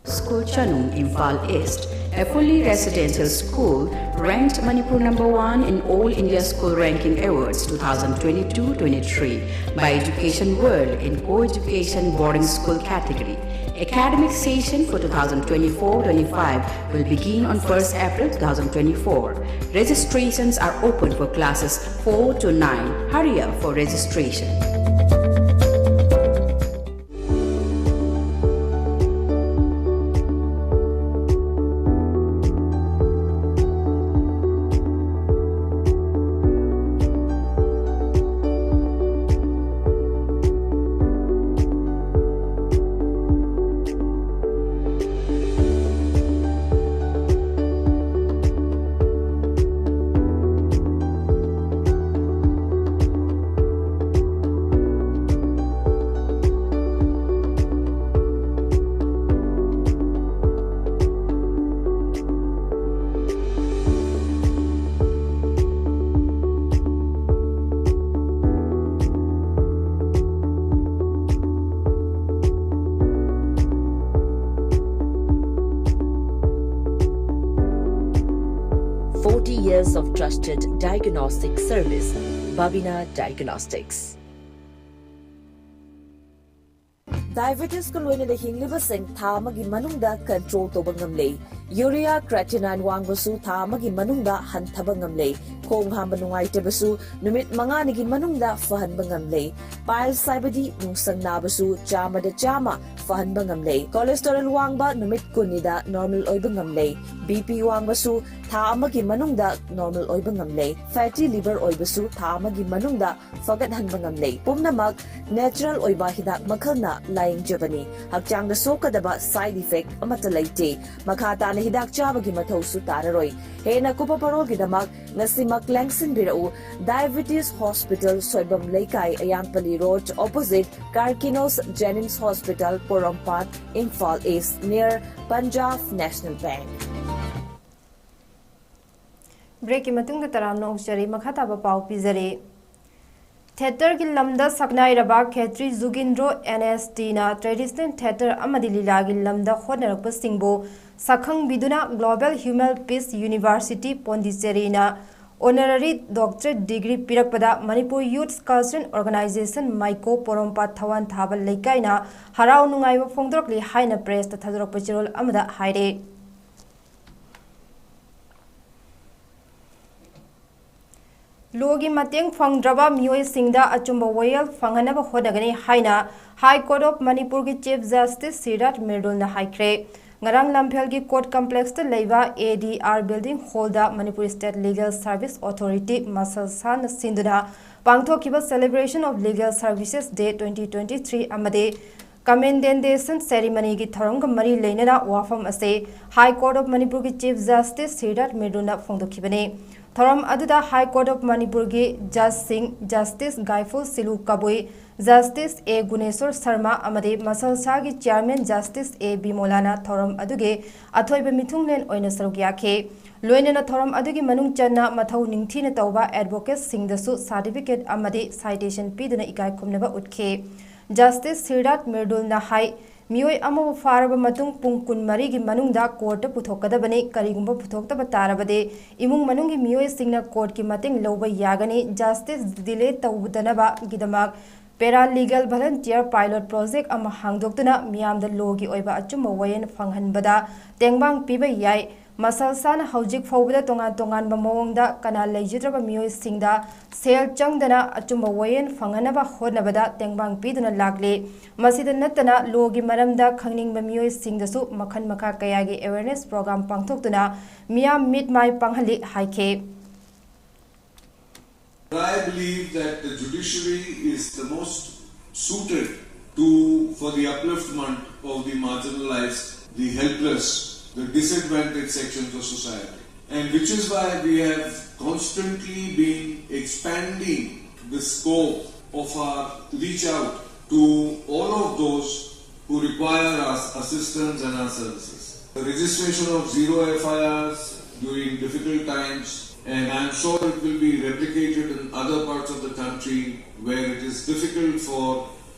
School Chanung, Imphal East, a fully residential school, ranked Manipur number one in All India School Ranking Awards two thousand twenty-two twenty-three by Education World in co-education boarding school category. Academic session for two thousand twenty-four twenty-five will begin on first April two thousand twenty-four. Registrations are open for classes four to nine. Hurry up for registration. Forty years of trusted diagnostic service, Babina Diagnostics. Diabetes ꯀ ꯂꯣꯏꯅꯅ ꯍꯤꯡꯂꯤꯕꯁꯤꯡ ꯊꯥ ꯑꯃꯒꯤ ꯃꯅꯨꯡꯗ control ꯇꯧꯕ ꯉꯝꯂꯦ꯫ Urea creatinine ꯋꯥꯡꯕꯁꯨ ꯊꯥ ꯑꯃꯒꯤ ꯃꯅꯨꯡꯗ ꯍꯟꯊꯕ ꯉꯝꯂꯦ꯫ ꯈꯣꯡ ꯍꯥꯝꯕ ꯅꯨꯡꯉꯥꯏꯇꯕꯁꯨ ꯅꯨꯃꯤꯠ ꯃꯉꯥꯅꯤꯒꯤ ꯃꯅꯨꯡꯗ ꯐꯍꯟꯕ ꯉꯝꯂꯦ꯫ Piles ꯍꯥꯏꯕꯗꯤ ꯅꯨꯡꯁꯪ ꯅꯥꯕꯁꯨ ꯆꯥꯝꯃꯗ ꯆꯥꯝꯃ ꯐꯍꯟꯕ ꯉꯝꯂꯦ꯫ Cholesterol ꯋꯥꯡꯕ ꯅꯨꯃꯤꯠ ꯀꯨꯟꯅꯤꯗ normal ꯑꯣꯏꯕ ꯉꯝꯂꯦ꯫ B P ꯋꯥꯡꯕꯁꯨ ꯊꯥ ꯑꯃꯒꯤ ꯃꯅꯨꯡꯗ normal ꯑꯣꯏꯕ ꯉꯝꯂꯦ꯫ Fatty liver ꯑꯣꯏꯕꯁꯨ ꯊꯥ ꯑꯃꯒꯤ ꯃꯅꯨꯡꯗ ꯐꯒꯠꯍꯟꯕ ꯉꯝꯂꯦ꯫ ꯄꯨꯝꯅꯃꯛ natural ꯑꯣꯏꯕ ꯍꯤꯗꯥꯛ ꯃꯈꯜꯅ ꯂꯥꯌꯦꯡꯖꯕꯅꯤ꯫ ꯍꯛꯆꯥꯡꯗ ꯁꯣꯛꯀꯗꯕ side effect ꯑꯃꯠꯇ ꯂꯩꯇꯦ꯫ ꯃꯈꯥ ꯇꯥꯅ ꯍꯤꯗꯥꯛ ꯆꯥꯕꯒꯤ ꯃꯊꯧꯁꯨ ꯇꯥꯔꯔꯣꯏ꯫ ꯍꯦꯟꯅ ꯀꯨꯞꯄ ꯄꯔꯣꯜꯒꯤꯗꯃꯛ ꯉꯁꯤꯃꯛ ꯂꯦꯡꯁꯤꯟꯕꯤꯔꯛꯎ꯫ Diabetes Hospital, ꯁꯣꯏꯕꯝ ꯂꯩꯀꯥꯏ, ꯑꯌꯥꯝꯄꯜꯂꯤ Road, opposite Carkinos Jennings Hospital, ꯄꯣꯔꯣꯝꯄꯥꯠ, Imphal East, near Punjab National Bank꯫ Break ꯀꯤ ꯃꯇꯨꯡꯗ ꯇꯔꯥꯝꯅ ꯑꯣꯛꯆꯔꯤ꯫ ꯃꯈꯥ ꯇꯥꯕ ꯄꯥꯎ ꯄꯤꯖꯔꯤ꯫ Theatre ꯒꯤ ꯂꯝꯗ ꯁꯛꯅꯥꯏꯔꯕ ꯈꯦꯇ꯭ꯔꯤ ꯖꯨꯒꯤꯟꯗ꯭ꯔꯣ N S T ꯅ traditional theatre ꯑꯃꯗꯤ ꯂꯤꯂꯥꯒꯤ ꯂꯝꯗ ꯍꯣꯠꯅꯔꯛꯄꯁꯤꯡꯕꯨ ꯁꯛꯈꯪꯕꯤꯗꯨꯅ Global Human Peace University ꯄꯣꯟꯗꯤꯆꯦꯔꯤꯅ Honorary Doctorate Degree ꯄꯤꯔꯛꯄꯗ Manipur Youth Cultural Organization ꯃꯥꯏꯀꯣ ꯄꯣꯔꯣꯝꯄꯥꯠ ꯊꯋꯥꯟ ꯊꯥꯕ ꯂꯩꯀꯥꯏꯅ ꯍꯔꯥꯎ ꯅꯨꯡꯉꯥꯏꯕ ꯐꯣꯡꯗꯣꯔꯛꯂꯤ ꯍꯥꯏꯅ ꯄ꯭ꯔꯦꯁꯇ ꯊꯥꯗꯣꯔꯛꯄ ꯆꯦꯔꯣꯜ ꯑꯃꯗ ꯍꯥꯏꯔꯦ꯫ ꯂꯣꯒꯤ ꯃꯇꯦꯡ ꯐꯪꯗ꯭ꯔꯕ ꯃꯤꯑꯣꯏꯁꯤꯡꯗ ꯑꯆꯨꯝꯕ ꯋꯥꯌꯦꯜ ꯐꯪꯍꯟꯅꯕ ꯍꯣꯠꯅꯒꯅꯤ ꯍꯥꯏꯅ High Court of ꯃꯅꯤꯄꯨꯔꯒꯤ Chief Justice ꯁꯤꯔꯥꯠ ꯃꯤꯔꯗꯨꯜꯅ ꯍꯥꯏꯈ꯭ꯔꯦ꯫ ꯉꯔꯥꯡ ꯂꯝꯐꯦꯜꯒꯤ ꯀꯣꯔꯠ ꯀꯝꯄ꯭ꯂꯦꯛꯁꯇ ꯂꯩꯕ ADR building hallꯗ Manipur State Legal Service Authority ꯃꯁꯜꯁꯥꯅ ꯁꯤꯟꯗꯨꯅ ꯄꯥꯡꯊꯣꯛꯈꯤꯕ Celebration of Legal Services Day twenty twenty three ꯑꯃꯗꯤ Commendation Ceremonyꯒꯤ ꯊꯧꯔꯝꯒ ꯃꯔꯤ ꯂꯩꯅꯅ ꯋꯥꯐꯝ ꯑꯁꯤ High Court of ꯃꯅꯤꯄꯨꯔꯒꯤ Chief Justice ꯁꯤꯔꯥꯠ ꯃꯤꯔꯗꯨꯜꯅ ꯐꯣꯡꯗꯣꯛꯈꯤꯕꯅꯤ꯫ ꯊꯧꯔꯝ ꯑꯗꯨꯗ High Court of ꯃꯅꯤꯄꯨꯔꯒꯤ ꯖꯖꯁꯤꯡ Justice ꯒꯥꯏꯐꯨ ꯁꯤꯂꯨ ꯀꯕꯨꯏ, Justice ꯑꯦ ꯒꯨꯅꯦꯁꯣꯔ ꯁꯔꯃ ꯑꯃꯗꯤ ꯃꯁꯜꯁꯥꯒꯤ Chairman Justice ꯑꯦ ꯕꯤꯃꯣꯂꯥꯅ ꯊꯧꯔꯝ ꯑꯗꯨꯒꯤ ꯑꯊꯣꯏꯕ ꯃꯤꯊꯨꯡꯂꯦꯟ ꯑꯣꯏꯅ ꯁꯔꯨꯛ ꯌꯥꯈꯤ꯫ ꯂꯣꯏꯅꯅ ꯊꯧꯔꯝ ꯑꯗꯨꯒꯤ ꯃꯅꯨꯡ ꯆꯟꯅ ꯃꯊꯧ ꯅꯤꯡꯊꯤꯅ ꯇꯧꯕ advocateꯁꯤꯡꯗꯁꯨ certificate ꯑꯃꯗꯤ citation ꯄꯤꯗꯨꯅ ꯏꯀꯥꯏ ꯈꯨꯝꯅꯕ ꯎꯠꯈꯤ꯫ Justice ꯁꯤꯔꯥꯠ ꯃꯤꯔꯗꯨꯜꯅ ꯍꯥꯏ, ꯃꯤꯑꯣꯏ ꯑꯃꯕꯨ ꯐꯥꯔꯕ ꯃꯇꯨꯡ ꯄꯨꯡ ꯀꯨꯟꯃꯔꯤꯒꯤ ꯃꯅꯨꯡꯗ ꯀꯣꯔꯠꯇ ꯄꯨꯊꯣꯛꯀꯗꯕꯅꯤ꯫ ꯀꯔꯤꯒꯨꯝꯕ ꯄꯨꯊꯣꯛꯇꯕ ꯇꯥꯔꯕꯗꯤ ꯏꯃꯨꯡ ꯃꯅꯨꯡꯒꯤ ꯃꯤꯑꯣꯏꯁꯤꯡꯅ ꯀꯣꯔꯠꯀꯤ ꯃꯇꯦꯡ ꯂꯧꯕ ꯌꯥꯒꯅꯤ꯫ Justice delay ꯇꯧꯗꯅꯕꯒꯤꯗꯃꯛ paralegal volunteer pilot project ꯑꯃ ꯍꯥꯡꯗꯣꯛꯇꯨꯅ ꯃꯤꯌꯥꯝꯗ ꯂꯣꯒꯤ ꯑꯣꯏꯕ ꯑꯆꯨꯝꯕ ꯋꯥꯌꯦꯜ ꯐꯪꯍꯟꯕꯗ ꯇꯦꯡꯕꯥꯡ ꯄꯤꯕ ꯌꯥꯏ꯫ ꯃꯁꯜꯁꯥꯅ ꯍꯧꯖꯤꯛ ꯐꯥꯎꯕꯗ ꯇꯣꯉꯥꯟ ꯇꯣꯉꯥꯟꯕ ꯃꯑꯣꯡꯗ ꯀꯅꯥ ꯂꯩꯖꯗ꯭ꯔꯕ ꯃꯤꯑꯣꯏꯁꯤꯡꯗ ꯁꯦꯜ ꯆꯪꯗꯅ ꯑꯆꯨꯝꯕ ꯋꯥꯌꯦꯜ ꯐꯪꯍꯟꯅꯕ ꯍꯣꯠꯅꯕꯗ ꯇꯦꯡꯕꯥꯡ ꯄꯤꯗꯨꯅ ꯂꯥꯛꯂꯤ꯫ ꯃꯁꯤꯗ ꯅꯠꯇꯅ ꯂꯣꯒꯤ ꯃꯔꯝꯗ ꯈꯪꯅꯤꯡꯕ ꯃꯤꯑꯣꯏꯁꯤꯡꯗꯁꯨ ꯃꯈꯜ ꯃꯈꯥ ꯀꯌꯥꯒꯤ awareness program ꯄꯥꯡꯊꯣꯛꯇꯨꯅ ꯃꯤꯌꯥꯝ ꯃꯤꯠ ꯃꯥꯏ ꯄꯥꯡꯍꯜꯂꯤ ꯍꯥꯏꯈꯤ꯫ I believe that the judiciary is the most suited to for the upliftment of the marginalized, the helpless, the disadvantaged sections of society. And which is why we have constantly been expanding the scope of our reach out to all of those who require our assistance and our services. The registration of zero F I Rs during difficult times, and I'm sure it will be replicated in other parts of the country where it is difficult for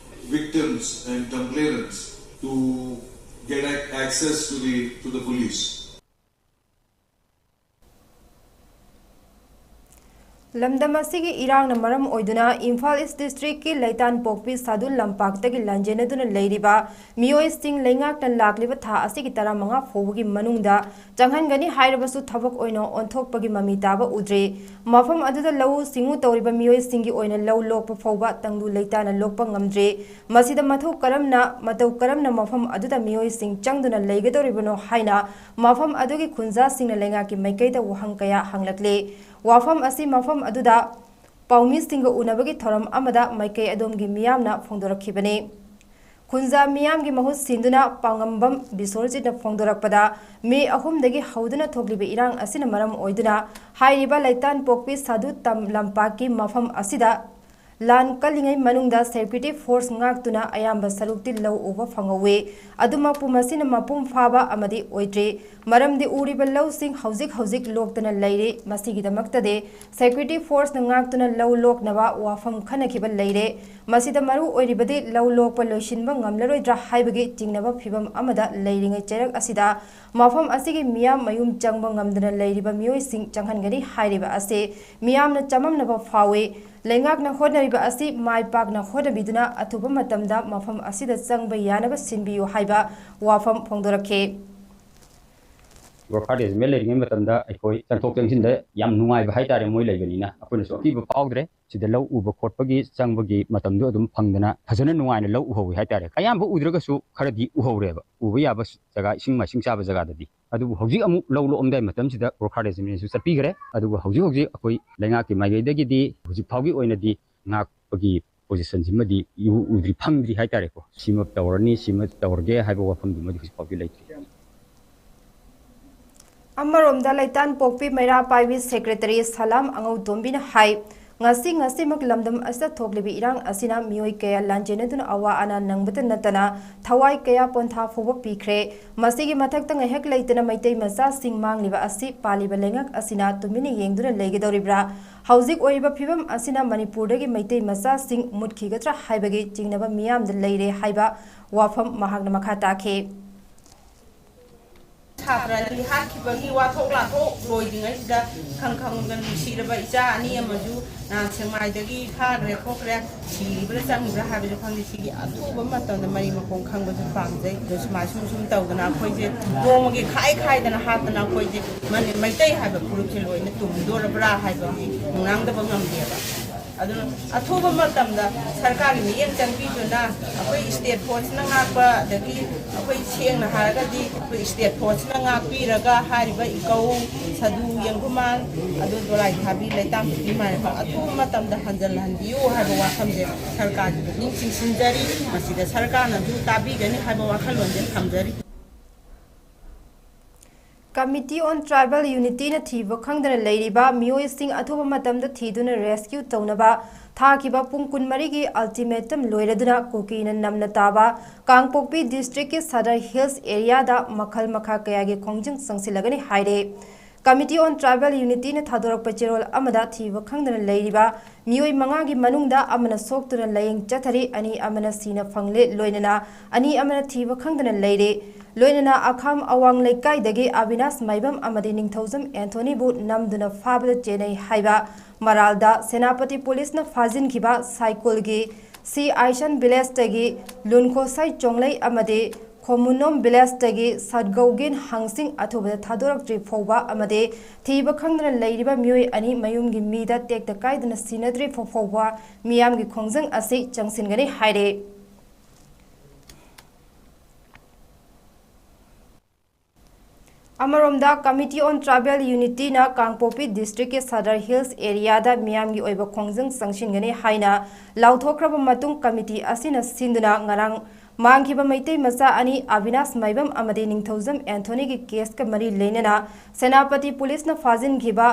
victims and complainants to get access to the, to the police. ꯂꯝꯗꯝ ꯑꯁꯤꯒꯤ ꯏꯔꯥꯡꯅ ꯃꯔꯝ ꯑꯣꯏꯗꯨꯅ ꯏꯝꯐꯥꯜ ꯏꯁ ꯗꯤꯁꯇ꯭ꯔꯤꯛꯀꯤ ꯂꯩꯇꯥꯟ ꯄꯣꯛꯄꯤ ꯁꯥꯗꯨ ꯂꯝꯄꯥꯛꯇꯒꯤ ꯂꯥꯟꯖꯦꯟꯅꯗꯨꯅ ꯂꯩꯔꯤꯕ ꯃꯤꯑꯣꯏꯁꯤꯡ ꯂꯩꯉꯥꯛꯅ ꯂꯥꯛꯂꯤꯕ ꯊꯥ ꯑꯁꯤꯒꯤ ꯇꯔꯥꯃꯉꯥ ꯐꯥꯎꯕꯒꯤ ꯃꯅꯨꯡꯗ ꯆꯪꯍꯟꯒꯅꯤ ꯍꯥꯏꯔꯕꯁꯨ ꯊꯕꯛ ꯑꯣꯏꯅ ꯑꯣꯟꯊꯣꯛꯄꯒꯤ ꯃꯃꯤ ꯇꯥꯕ ꯎꯗ꯭ꯔꯤ꯫ ꯃꯐꯝ ꯑꯗꯨꯗ ꯂꯧꯎ ꯁꯤꯡꯎ ꯇꯧꯔꯤꯕ ꯃꯤꯑꯣꯏꯁꯤꯡꯒꯤ ꯑꯣꯏꯅ ꯂꯧ ꯂꯣꯛꯄ ꯐꯥꯎꯕ ꯇꯪꯗꯨ ꯂꯩꯇꯥꯅ ꯂꯣꯛꯄ ꯉꯝꯗ꯭ꯔꯤ꯫ ꯃꯁꯤꯗ ꯃꯊꯧ ꯀꯔꯝꯅ, ꯃꯇꯧ ꯀꯔꯝꯅ ꯃꯐꯝ ꯑꯗꯨꯗ ꯃꯤꯑꯣꯏꯁꯤꯡ ꯆꯪꯗꯨꯅ ꯂꯩꯒꯗꯧꯔꯤꯕꯅꯣ ꯍꯥꯏꯅ ꯃꯐꯝ ꯑꯗꯨꯒꯤ ꯈꯨꯟꯖꯥꯁꯤꯡꯅ ꯂꯩꯉꯥꯛꯀꯤ ꯃꯥꯏꯀꯩꯗ ꯋꯥꯍꯪ ꯀꯌꯥ ꯍꯪꯂꯛꯂꯤ꯫ ꯋꯥꯐꯝ ꯑꯁꯤ ꯃꯐꯝ ꯑꯗꯨꯗ ꯄꯥꯎꯃꯤꯁꯤꯡꯒ ꯎꯅꯕꯒꯤ ꯊꯧꯔꯝ ꯑꯃꯗ ꯃꯥꯏꯀꯩ ꯑꯗꯣꯝꯒꯤ ꯃꯤꯌꯥꯝꯅ ꯐꯣꯡꯗꯣꯔꯛꯈꯤꯕꯅꯤ꯫ ꯈꯨꯟꯖꯥ ꯃꯤꯌꯥꯝꯒꯤ ꯃꯍꯨꯠ ꯁꯤꯟꯗꯨꯅ ꯄꯥꯡꯉꯝꯕꯝ ꯕꯤꯁ꯭ꯋꯔꯖꯤꯠꯅ ꯐꯣꯡꯗꯣꯔꯛꯄꯗ, ꯃꯦ ꯑꯍꯨꯝꯗꯒꯤ ꯍꯧꯗꯨꯅ ꯊꯣꯛꯂꯤꯕ ꯏꯔꯥꯡ ꯑꯁꯤꯅ ꯃꯔꯝ ꯑꯣꯏꯗꯨꯅ ꯍꯥꯏꯔꯤꯕ ꯂꯩꯇꯥꯟ ꯄꯣꯛꯄꯤ ꯁꯥꯗꯨ ꯇꯝ ꯂꯝꯄꯥꯛꯀꯤ ꯃꯐꯝ ꯑꯁꯤꯗ ꯂꯥꯟ ꯀꯜꯂꯤꯉꯩ ꯃꯅꯨꯡꯗ security force ꯉꯥꯛꯇꯨꯅ ꯑꯌꯥꯝꯕ ꯁꯔꯨꯛꯇꯤ ꯂꯧ ꯎꯕ ꯐꯪꯍꯧꯋꯤ꯫ ꯑꯗꯨꯃꯛꯄꯨ ꯃꯁꯤꯅ ꯃꯄꯨꯡ ꯐꯥꯕ ꯑꯃꯗꯤ ꯑꯣꯏꯗ꯭ꯔꯤ꯫ ꯃꯔꯝꯗꯤ ꯎꯔꯤꯕ ꯂꯧꯁꯤꯡ ꯍꯧꯖꯤꯛ ꯍꯧꯖꯤꯛ ꯂꯣꯛꯇꯅ ꯂꯩꯔꯤ꯫ ꯃꯁꯤꯒꯤꯗꯃꯛꯇꯗꯤ security forceꯅ ꯉꯥꯛꯇꯨꯅ ꯂꯧ ꯂꯣꯛꯅꯕ ꯋꯥꯐꯝ ꯈꯟꯅꯈꯤꯕ ꯂꯩꯔꯦ꯫ ꯃꯁꯤꯗ ꯃꯔꯨ ꯑꯣꯏꯔꯤꯕꯗꯤ ꯂꯧ ꯂꯣꯛꯄ ꯂꯣꯏꯁꯤꯟꯕ ꯉꯝꯂꯔꯣꯏꯗ꯭ꯔꯥ ꯍꯥꯏꯕꯒꯤ ꯆꯤꯡꯅꯕ ꯐꯤꯚꯝ ꯑꯃꯗ ꯂꯩꯔꯤꯉꯩ ꯆꯩꯔꯛ ꯑꯁꯤꯗ ꯃꯐꯝ ꯑꯁꯤꯒꯤ ꯃꯤꯌꯥꯝ ꯃꯌꯨꯝ ꯆꯪꯕ ꯉꯝꯗꯅ ꯂꯩꯔꯤꯕ ꯃꯤꯑꯣꯏꯁꯤꯡ ꯆꯪꯍꯟꯒꯅꯤ ꯍꯥꯏꯔꯤꯕ ꯑꯁꯤ ꯃꯤꯌꯥꯝꯅ ꯆꯃꯝꯅꯕ ꯐꯥꯎꯏ꯫ ꯂꯩꯉꯥꯛꯅ ꯍꯣꯠꯅꯔꯤꯕ ꯑꯁꯤ ꯃꯥꯏ ꯄꯥꯛꯅ ꯍꯣꯠꯅꯕꯤꯗꯨꯅ ꯑꯊꯨꯕ ꯃꯇꯝꯗ ꯃꯐꯝ ꯑꯁꯤꯗ ꯆꯪꯕ ꯌꯥꯅꯕ ꯁꯤꯟꯕꯤꯌꯨ ꯍꯥꯏꯕ ꯋꯥꯐꯝ ꯐꯣꯡꯗꯣꯔꯛꯈꯤ꯫ ꯒꯣꯔꯈꯥ ꯔꯦꯖꯤꯃꯦꯟ ꯂꯩꯔꯤꯉꯩ ꯃꯇꯝꯗ ꯑꯩꯈꯣꯏ ꯆꯪꯊꯣꯛ ꯆꯪꯁꯤꯟꯗ ꯌꯥꯝ ꯅꯨꯡꯉꯥꯏꯕ ꯍꯥꯏꯇꯥꯔꯦ꯫ ꯃꯣꯏ ꯂꯩꯕꯅꯤꯅ ꯑꯩꯈꯣꯏꯅꯁꯨ ꯑꯀꯤꯕ ꯐꯥꯎꯗ꯭ꯔꯦ꯫ ꯁꯤꯗ ꯂꯧ ꯎꯕ ꯈꯣꯠꯄꯒꯤ ꯆꯪꯕꯒꯤ ꯃꯇꯝꯗꯣ ꯑꯗꯨꯝ ꯐꯪꯗꯅ ꯐꯖꯅ ꯅꯨꯡꯉꯥꯏꯅ ꯂꯧ ꯎꯍꯧꯋꯤ ꯍꯥꯏꯇꯥꯔꯦ꯫ ꯑꯌꯥꯝꯕ ꯎꯗ꯭ꯔꯒꯁꯨ ꯈꯔꯗꯤ ꯎꯍꯧꯔꯦꯕ, ꯎꯕ ꯌꯥꯕ ꯖꯒꯥ, ꯏꯁꯤꯡ ꯃꯥꯏꯁꯤꯡ ꯆꯥꯕ ꯖꯒꯥꯗꯗꯤ꯫ ꯑꯗꯨꯕꯨ ꯍꯧꯖꯤꯛ ꯑꯃꯨꯛ ꯂꯧ ꯂꯣꯛꯑꯝꯗꯥꯏ ꯃꯇꯝꯁꯤꯗ ꯒꯣꯔꯈꯥ ꯔꯦꯖꯤꯃꯦꯟꯁꯨ ꯆꯠꯄꯤꯈ꯭ꯔꯦ꯫ ꯑꯗꯨꯕꯨ ꯍꯧꯖꯤꯛ ꯍꯧꯖꯤꯛ ꯑꯩꯈꯣꯏ ꯂꯩꯉꯥꯛꯀꯤ ꯃꯥꯏꯀꯩꯗꯒꯤꯗꯤ ꯍꯧꯖꯤꯛ ꯐꯥꯎꯒꯤ ꯑꯣꯏꯅꯗꯤ ꯉꯥꯛꯄꯒꯤ ꯄꯣꯖꯤꯁꯟꯁꯤꯃꯗꯤ ꯏꯎ ꯎꯗ꯭ꯔꯤ, ꯐꯪꯗ꯭ꯔꯤ ꯍꯥꯏꯇꯥꯔꯦꯀꯣ꯫ ꯁꯤꯃ ꯇꯧꯔꯅꯤ, ꯁꯤꯃ ꯇꯧꯔꯒꯦ ꯍꯥꯏꯕ ꯋꯥꯐꯝꯗꯨꯃꯗꯤ ꯍꯧꯖꯤꯛ ꯐꯥꯎꯗꯤ ꯂꯩꯇ꯭ꯔꯤ꯫ ꯑꯃꯔꯣꯝꯗ ꯂꯩꯇꯥꯟ ꯄꯣꯛꯄꯤ ꯃꯩꯔꯥ ꯄꯥꯏꯕꯤ ꯁꯦꯀ꯭ꯔꯦꯇꯔꯤ ꯁꯂꯥꯝ ꯑꯉꯧꯇꯣꯝꯕꯤꯅ ꯍꯥꯏ, ꯉꯁꯤ ꯉꯁꯤꯃꯛ ꯂꯝꯗꯝ ꯑꯁꯤꯗ ꯊꯣꯛꯂꯤꯕ ꯏꯔꯥꯡ ꯑꯁꯤꯅ ꯃꯤꯑꯣꯏ ꯀꯌꯥ ꯂꯥꯟꯖꯦꯟꯅꯗꯨꯅ ꯑꯋꯥ ꯑꯅꯥ ꯅꯪꯕꯇ ꯅꯠꯇꯅ ꯊꯋꯥꯏ ꯀꯌꯥ ꯄꯣꯟꯊꯥ ꯐꯥꯎꯕ ꯄꯤꯈ꯭ꯔꯦ꯫ ꯃꯁꯤꯒꯤ ꯃꯊꯛꯇ ꯉꯥꯏꯍꯥꯛ ꯂꯩꯇꯅ ꯃꯩꯇꯩ ꯃꯆꯥꯁꯤꯡ ꯃꯥꯡꯂꯤꯕ ꯑꯁꯤ ꯄꯥꯜꯂꯤꯕ ꯂꯩꯉꯥꯛ ꯑꯁꯤꯅ ꯇꯨꯃꯤꯟꯅ ꯌꯦꯡꯗꯨꯅ ꯂꯩꯒꯗꯧꯔꯤꯕ꯭ꯔꯥ? ꯍꯧꯖꯤꯛ ꯑꯣꯏꯔꯤꯕ ꯐꯤꯕꯝ ꯑꯁꯤꯅ ꯃꯅꯤꯄꯨꯔꯗꯒꯤ ꯃꯩꯇꯩ ꯃꯆꯥꯁꯤꯡ ꯃꯨꯠꯈꯤꯒꯗ꯭ꯔꯥ ꯍꯥꯏꯕꯒꯤ ꯆꯤꯡꯅꯕ ꯃꯤꯌꯥꯝꯗ ꯂꯩꯔꯦ ꯍꯥꯏꯕ ꯋꯥꯐꯝ ꯃꯍꯥꯛꯅ ꯃꯈꯥ ꯇꯥꯈꯤ꯫ ꯁꯥꯇ꯭ꯔ ꯑꯅꯤ ꯍꯥꯠꯈꯤꯕꯒꯤ ꯋꯥꯊꯣꯛ ꯂꯥꯊꯣꯛ ꯂꯣꯏꯗ꯭ꯔꯤꯉꯩꯁꯤꯗ ꯈꯪ ꯈꯪꯗꯅ ꯅꯨꯡꯁꯤꯔꯕ ꯏꯆꯥ ꯑꯅꯤ ꯑꯃꯁꯨ ꯅꯍꯥꯟ ꯁꯦꯛꯃꯥꯏꯗꯒꯤ ꯐꯥꯈ꯭ꯔꯦ ꯈꯣꯠꯈ꯭ꯔꯦ, ꯁꯤꯔꯤꯕ꯭ꯔꯥ ꯆꯪꯉꯤꯕ꯭ꯔꯥ ꯍꯥꯏꯕꯁꯨ ꯈꯪꯗꯦ꯫ ꯁꯤꯒꯤ ꯑꯊꯨꯕ ꯃꯇꯝꯗ ꯃꯔꯤ ꯃꯈꯣꯡ ꯈꯪꯕꯁꯨ ꯄꯥꯝꯖꯩ꯫ ꯑꯗꯣ ꯁꯨꯃꯥꯏ ꯁꯨꯝ ꯁꯨꯝ ꯇꯧꯗꯅ ꯑꯩꯈꯣꯏꯁꯦ ꯅꯣꯡꯃꯒꯤ ꯈꯥꯏ ꯈꯥꯏꯗꯅ ꯍꯥꯠꯇꯅ ꯑꯩꯈꯣꯏꯁꯦ ꯃꯅꯤ-, ꯃꯩꯇꯩ ꯍꯥꯏꯕ ꯐꯨꯔꯨꯞꯁꯦ ꯂꯣꯏꯅ ꯇꯨꯝꯗꯣꯔꯕ꯭ꯔꯥ ꯍꯥꯏꯕꯒꯤ ꯉꯥꯡꯗꯕ ꯉꯝꯗꯦꯕ꯫ ꯑꯗꯨꯅ ꯑꯊꯨꯕ ꯃꯇꯝꯗ ꯁꯔꯀꯥꯔꯒꯤ ꯃꯤꯠꯌꯦꯡ ꯆꯪꯕꯤꯗꯨꯅ ꯑꯩꯈꯣꯏ ꯁ꯭ꯇꯦꯠ ꯐꯣꯔꯁꯅ ꯉꯥꯛꯄ, ꯑꯗꯒꯤ ꯑꯩꯈꯣꯏ ꯁꯦꯡꯅ ꯍꯥꯏꯔꯒꯗꯤ ꯑꯩꯈꯣꯏ ꯁ꯭ꯇꯦꯠ ꯐꯣꯔꯁꯅ ꯉꯥꯛꯄꯤꯔꯒ ꯍꯥꯏꯔꯤꯕ ꯏꯀꯧ, ꯁꯥꯗꯨ, ꯌꯦꯡꯒꯨꯃꯥꯟ, ꯑꯗꯨ ꯗꯣꯂꯥꯏ ꯊꯥꯕꯤ, ꯂꯩꯇꯥꯝꯄꯣꯛꯄꯤ ꯃꯥꯏꯕ ꯑꯊꯨꯕ ꯃꯇꯝꯗ ꯍꯟꯖꯤꯜꯍꯟꯕꯤꯌꯨ ꯍꯥꯏꯕ ꯋꯥꯐꯝꯁꯦ ꯁꯔꯀꯥꯔꯒꯤ ꯄꯨꯛꯅꯤꯡ ꯆꯤꯡꯁꯤꯟꯖꯔꯤ꯫ ꯃꯁꯤꯗ ꯁꯔꯀꯥꯔꯅꯁꯨ ꯇꯥꯕꯤꯒꯅꯤ ꯍꯥꯏꯕ ꯋꯥꯈꯜꯂꯣꯟꯁꯦ ꯊꯝꯖꯔꯤ꯫ Committee on Tribal Unityꯅ ꯊꯤꯕ ꯈꯪꯗꯅ ꯂꯩꯔꯤꯕ ꯃꯤꯑꯣꯏꯁꯤꯡ ꯑꯊꯨꯕ ꯃꯇꯝꯗ ꯊꯤꯗꯨꯅ rescue ꯇꯧꯅꯕ ꯊꯥꯈꯤꯕ ꯄꯨꯡ ꯀꯨꯟꯃꯔꯤꯒꯤ ultimatum ꯂꯣꯏꯔꯗꯨꯅ ꯀꯨꯀꯤꯅ ꯅꯝꯅ ꯇꯥꯕ ꯀꯥꯡꯄꯣꯛꯄꯤ districtꯀꯤ Sadar Hills areaꯗ ꯃꯈꯜ ꯃꯈꯥ ꯀꯌꯥꯒꯤ ꯈꯣꯡꯖꯪ ꯆꯪꯁꯤꯜꯂꯒꯅꯤ ꯍꯥꯏꯔꯦ꯫ Committee on Tribal Unityꯅ ꯊꯥꯗꯣꯔꯛꯄ ꯆꯦꯔꯣꯜ ꯑꯃꯗ ꯊꯤꯕ ꯈꯪꯗꯅ ꯂꯩꯔꯤꯕ ꯃꯤꯑꯣꯏ ꯃꯉꯥꯒꯤ ꯃꯅꯨꯡꯗ ꯑꯃꯅ ꯁꯣꯛꯇꯨꯅ ꯂꯥꯌꯦꯡ ꯆꯠꯊꯔꯤ, ꯑꯅꯤ ꯑꯃꯅ ꯁꯤꯅ ꯐꯪꯂꯦ, ꯂꯣꯏꯅꯅ ꯑꯅꯤ ꯑꯃꯅ ꯊꯤꯕ ꯈꯪꯗꯅ ꯂꯩꯔꯦ꯫ ꯂꯣꯏꯅꯅ ꯑꯈꯥꯝ ꯑꯋꯥꯡ ꯂꯩꯀꯥꯏꯗꯒꯤ ꯑꯕꯤꯅꯥꯁ ꯃꯥꯏꯕꯝ ꯑꯃꯗꯤ ꯅꯤꯡꯊꯧꯖꯝ ꯑꯦꯟꯊꯣꯅꯤꯕꯨ ꯅꯝꯗꯨꯅ ꯐꯥꯕꯗ ꯆꯦꯟꯅꯩ ꯍꯥꯏꯕ ꯃꯔꯥꯜꯗ ꯁꯦꯅꯥꯄꯇꯤ ꯄꯨꯂꯤꯁꯅ ꯐꯥꯖꯤꯟꯈꯤꯕ ꯁꯥꯏꯀꯨꯜꯒꯤ ꯁꯤ ꯑꯥꯏꯁꯟ villageꯇꯒꯤ ꯂꯨꯟꯈꯣꯁꯥꯏ ꯆꯣꯡꯂꯩ ꯑꯃꯗꯤ ꯈꯣꯃꯨꯅꯣꯝ villageꯇꯒꯤ ꯁꯠꯒꯧꯒꯤꯟ ꯍꯥꯡꯁꯤꯡ ꯑꯊꯨꯕꯗ ꯊꯥꯗꯣꯔꯛꯇ꯭ꯔꯤ ꯐꯥꯎꯕ ꯑꯃꯗꯤ ꯊꯤꯕ ꯈꯪꯗꯅ ꯂꯩꯔꯤꯕ ꯃꯤꯑꯣꯏ ꯑꯅꯤ ꯃꯌꯨꯝꯒꯤ ꯃꯤꯗ ꯇꯦꯛꯇ ꯀꯥꯏꯗꯅ ꯁꯤꯟꯅꯗ꯭ꯔꯤ ꯐꯥꯎꯕ ꯃꯤꯌꯥꯝꯒꯤ ꯈꯣꯡꯖꯪ ꯑꯁꯤ ꯆꯪꯁꯤꯟꯒꯅꯤ ꯍꯥꯏꯔꯦ꯫ ꯑꯃꯔꯣꯝꯗ, Committee on Tribal Unityꯅ Kangpokpi districtꯀꯤ Sadar Hills areaꯗ ꯃꯤꯌꯥꯝꯒꯤ ꯑꯣꯏꯕ ꯈꯣꯡꯖꯪ ꯆꯪꯁꯤꯟꯒꯅꯤ ꯍꯥꯏꯅ ꯂꯥꯎꯊꯣꯛꯈ꯭ꯔꯕ ꯃꯇꯨꯡ, committee ꯑꯁꯤꯅ ꯁꯤꯟꯗꯨꯅ ꯉꯔꯥꯡ ꯃꯥꯡꯈꯤꯕ ꯃꯩꯇꯩ ꯃꯆꯥ ꯑꯅꯤ ꯑꯕꯤꯅꯥꯁ ꯃꯥꯏꯕꯝ ꯑꯃꯗꯤ ꯅꯤꯡꯊꯧꯖꯝ ꯑꯦꯟꯊꯣꯅꯤꯒꯤ caseꯀ ꯃꯔꯤ ꯂꯩꯅꯅ ꯁꯦꯅꯥꯄꯇꯤ ꯄꯨꯂꯤꯁꯅ ꯐꯥꯖꯤꯟꯈꯤꯕ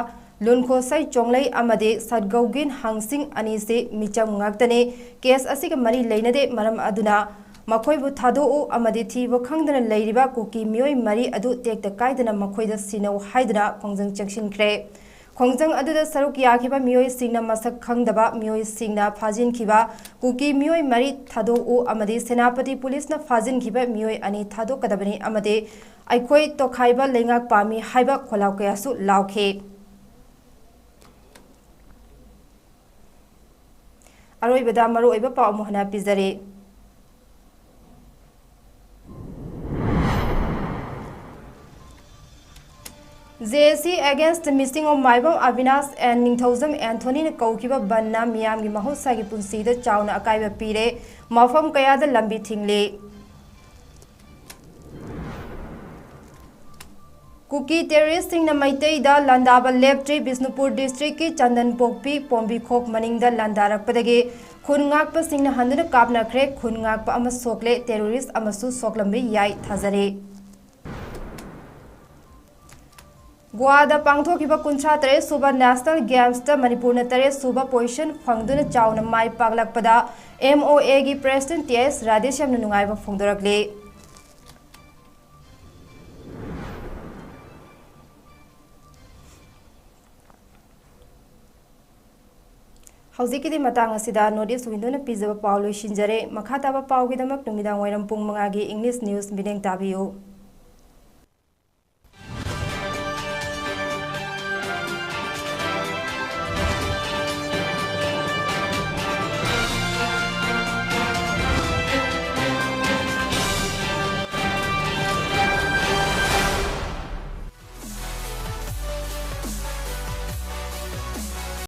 ꯂꯨꯟꯈꯣꯁꯩ ꯆꯣꯡꯂꯩ ꯑꯃꯗꯤ ꯁꯠꯒꯧꯒꯤꯟ ꯍꯥꯡꯁꯤꯡ ꯑꯅꯤꯁꯤ ꯃꯤꯆꯝ ꯉꯥꯛꯇꯅꯤ꯫ Case ꯑꯁꯤꯒ ꯃꯔꯤ ꯂꯩꯅꯗꯦ꯫ ꯃꯔꯝ ꯑꯗꯨꯅ ꯃꯈꯣꯏꯕꯨ ꯊꯥꯗꯣꯛꯎ ꯑꯃꯗꯤ ꯊꯤꯕ ꯈꯪꯗꯅ ꯂꯩꯔꯤꯕ ꯀꯨꯀꯤ ꯃꯤꯑꯣꯏ ꯃꯔꯤ ꯑꯗꯨ ꯇꯦꯛꯇ ꯀꯥꯏꯗꯅ ꯃꯈꯣꯏꯗ ꯁꯤꯟꯅꯧ ꯍꯥꯏꯗꯨꯅ ꯈꯣꯡꯖꯪ ꯆꯪꯁꯤꯟꯈ꯭ꯔꯦ꯫ ꯈꯣꯡꯖꯪ ꯑꯗꯨꯗ ꯁꯔꯨꯛ ꯌꯥꯈꯤꯕ ꯃꯤꯑꯣꯏꯁꯤꯡꯅ ꯃꯁꯛ ꯈꯪꯗꯕ ꯃꯤꯑꯣꯏꯁꯤꯡꯅ ꯐꯥꯖꯤꯟꯈꯤꯕ ꯀꯨꯀꯤ ꯃꯤꯑꯣꯏ ꯃꯔꯤ ꯊꯥꯗꯣꯛꯎ ꯑꯃꯗꯤ ꯁꯦꯅꯥꯄꯇꯤ ꯄꯨꯂꯤꯁꯅ ꯐꯥꯖꯤꯟꯈꯤꯕ ꯃꯤꯑꯣꯏ ꯑꯅꯤ ꯊꯥꯗꯣꯛꯀꯗꯕꯅꯤ ꯑꯃꯗꯤ "ꯑꯩꯈꯣꯏ ꯇꯣꯈꯥꯏꯕ ꯂꯩꯉꯥꯛ ꯄꯥꯝꯃꯤ" ꯍꯥꯏꯕ ꯈꯣꯜꯂꯥꯎ ꯀꯌꯥꯁꯨ ꯂꯥꯎꯈꯤ꯫ ꯑꯔꯣꯏꯕꯗ ꯃꯔꯨꯑꯣꯏꯕ ꯄꯥꯎ ꯑꯃꯨꯛ ꯍꯟꯅ ꯄꯤꯖꯔꯤ꯫ J A C against missing of Maibam Abinash and ꯅꯤꯡꯊꯧꯖꯝ ꯑꯦꯟꯊꯣꯅꯤꯅ ꯀꯧꯈꯤꯕ ꯕꯟꯅ ꯃꯤꯌꯥꯝꯒꯤ ꯃꯍꯧꯁꯥꯒꯤ ꯄꯨꯟꯁꯤꯗ ꯆꯥꯎꯅ ꯑꯀꯥꯏꯕ ꯄꯤꯔꯦ, ꯃꯐꯝ ꯀꯌꯥꯗ ꯂꯝꯕꯤ ꯊꯤꯡꯂꯤ꯫ ꯀꯨꯀꯤ terroristꯁꯤꯡꯅ ꯃꯩꯇꯩꯗ ꯂꯥꯟꯗꯥꯕ ꯂꯦꯞꯇ꯭ꯔꯤ꯫ ꯕꯤꯁꯅꯨꯄꯨꯔ districtꯀꯤ ꯆꯟꯗꯟꯄꯣꯛꯄꯤ ꯄꯣꯝꯕꯤꯈꯣꯛ ꯃꯅꯤꯡꯗ ꯂꯥꯟꯗꯥꯔꯛꯄꯗꯒꯤ ꯈꯨꯟ ꯉꯥꯛꯄꯁꯤꯡꯅ ꯍꯟꯗꯨꯅ ꯀꯥꯞꯅꯈ꯭ꯔꯦ꯫ ꯈꯨꯟ ꯉꯥꯛꯄ ꯑꯃ ꯁꯣꯛꯂꯦ, terrorist ꯑꯃꯁꯨ ꯁꯣꯛꯂꯝꯕ ꯌꯥꯏ ꯊꯥꯖꯔꯦ꯫ ꯒꯣꯋꯥꯗ ꯄꯥꯡꯊꯣꯛꯈꯤꯕ ꯀꯨꯟꯊ꯭ꯔꯥ ꯇꯔꯦꯠ ꯁꯨꯕ National Gamesꯇ ꯃꯅꯤꯄꯨꯔꯅ ꯇꯔꯦꯠ ꯁꯨꯕ position ꯐꯪꯗꯨꯅ ꯆꯥꯎꯅ ꯃꯥꯏ ꯄꯥꯛꯂꯛꯄꯗ M O Aꯒꯤ President T S ꯔꯥꯙꯦꯁ꯭ꯌꯥꯝꯅ ꯅꯨꯡꯉꯥꯏꯕ ꯐꯣꯡꯗꯣꯔꯛꯂꯤ꯫ ꯍꯧꯖꯤꯛꯀꯤꯗꯤ ꯃꯇꯥꯡ ꯑꯁꯤꯗ North East Windowꯅ ꯄꯤꯖꯕ ꯄꯥꯎ ꯂꯣꯏꯁꯤꯟꯖꯔꯦ꯫ ꯃꯈꯥ ꯇꯥꯕ ꯄꯥꯎꯒꯤꯗꯃꯛ ꯅꯨꯃꯤꯗꯥꯡ ꯋꯥꯏꯔꯝ ꯄꯨꯡ ꯃꯉꯥꯒꯤ English News ꯃꯤꯠꯌꯦꯡ ꯇꯥꯕꯤꯌꯨ꯫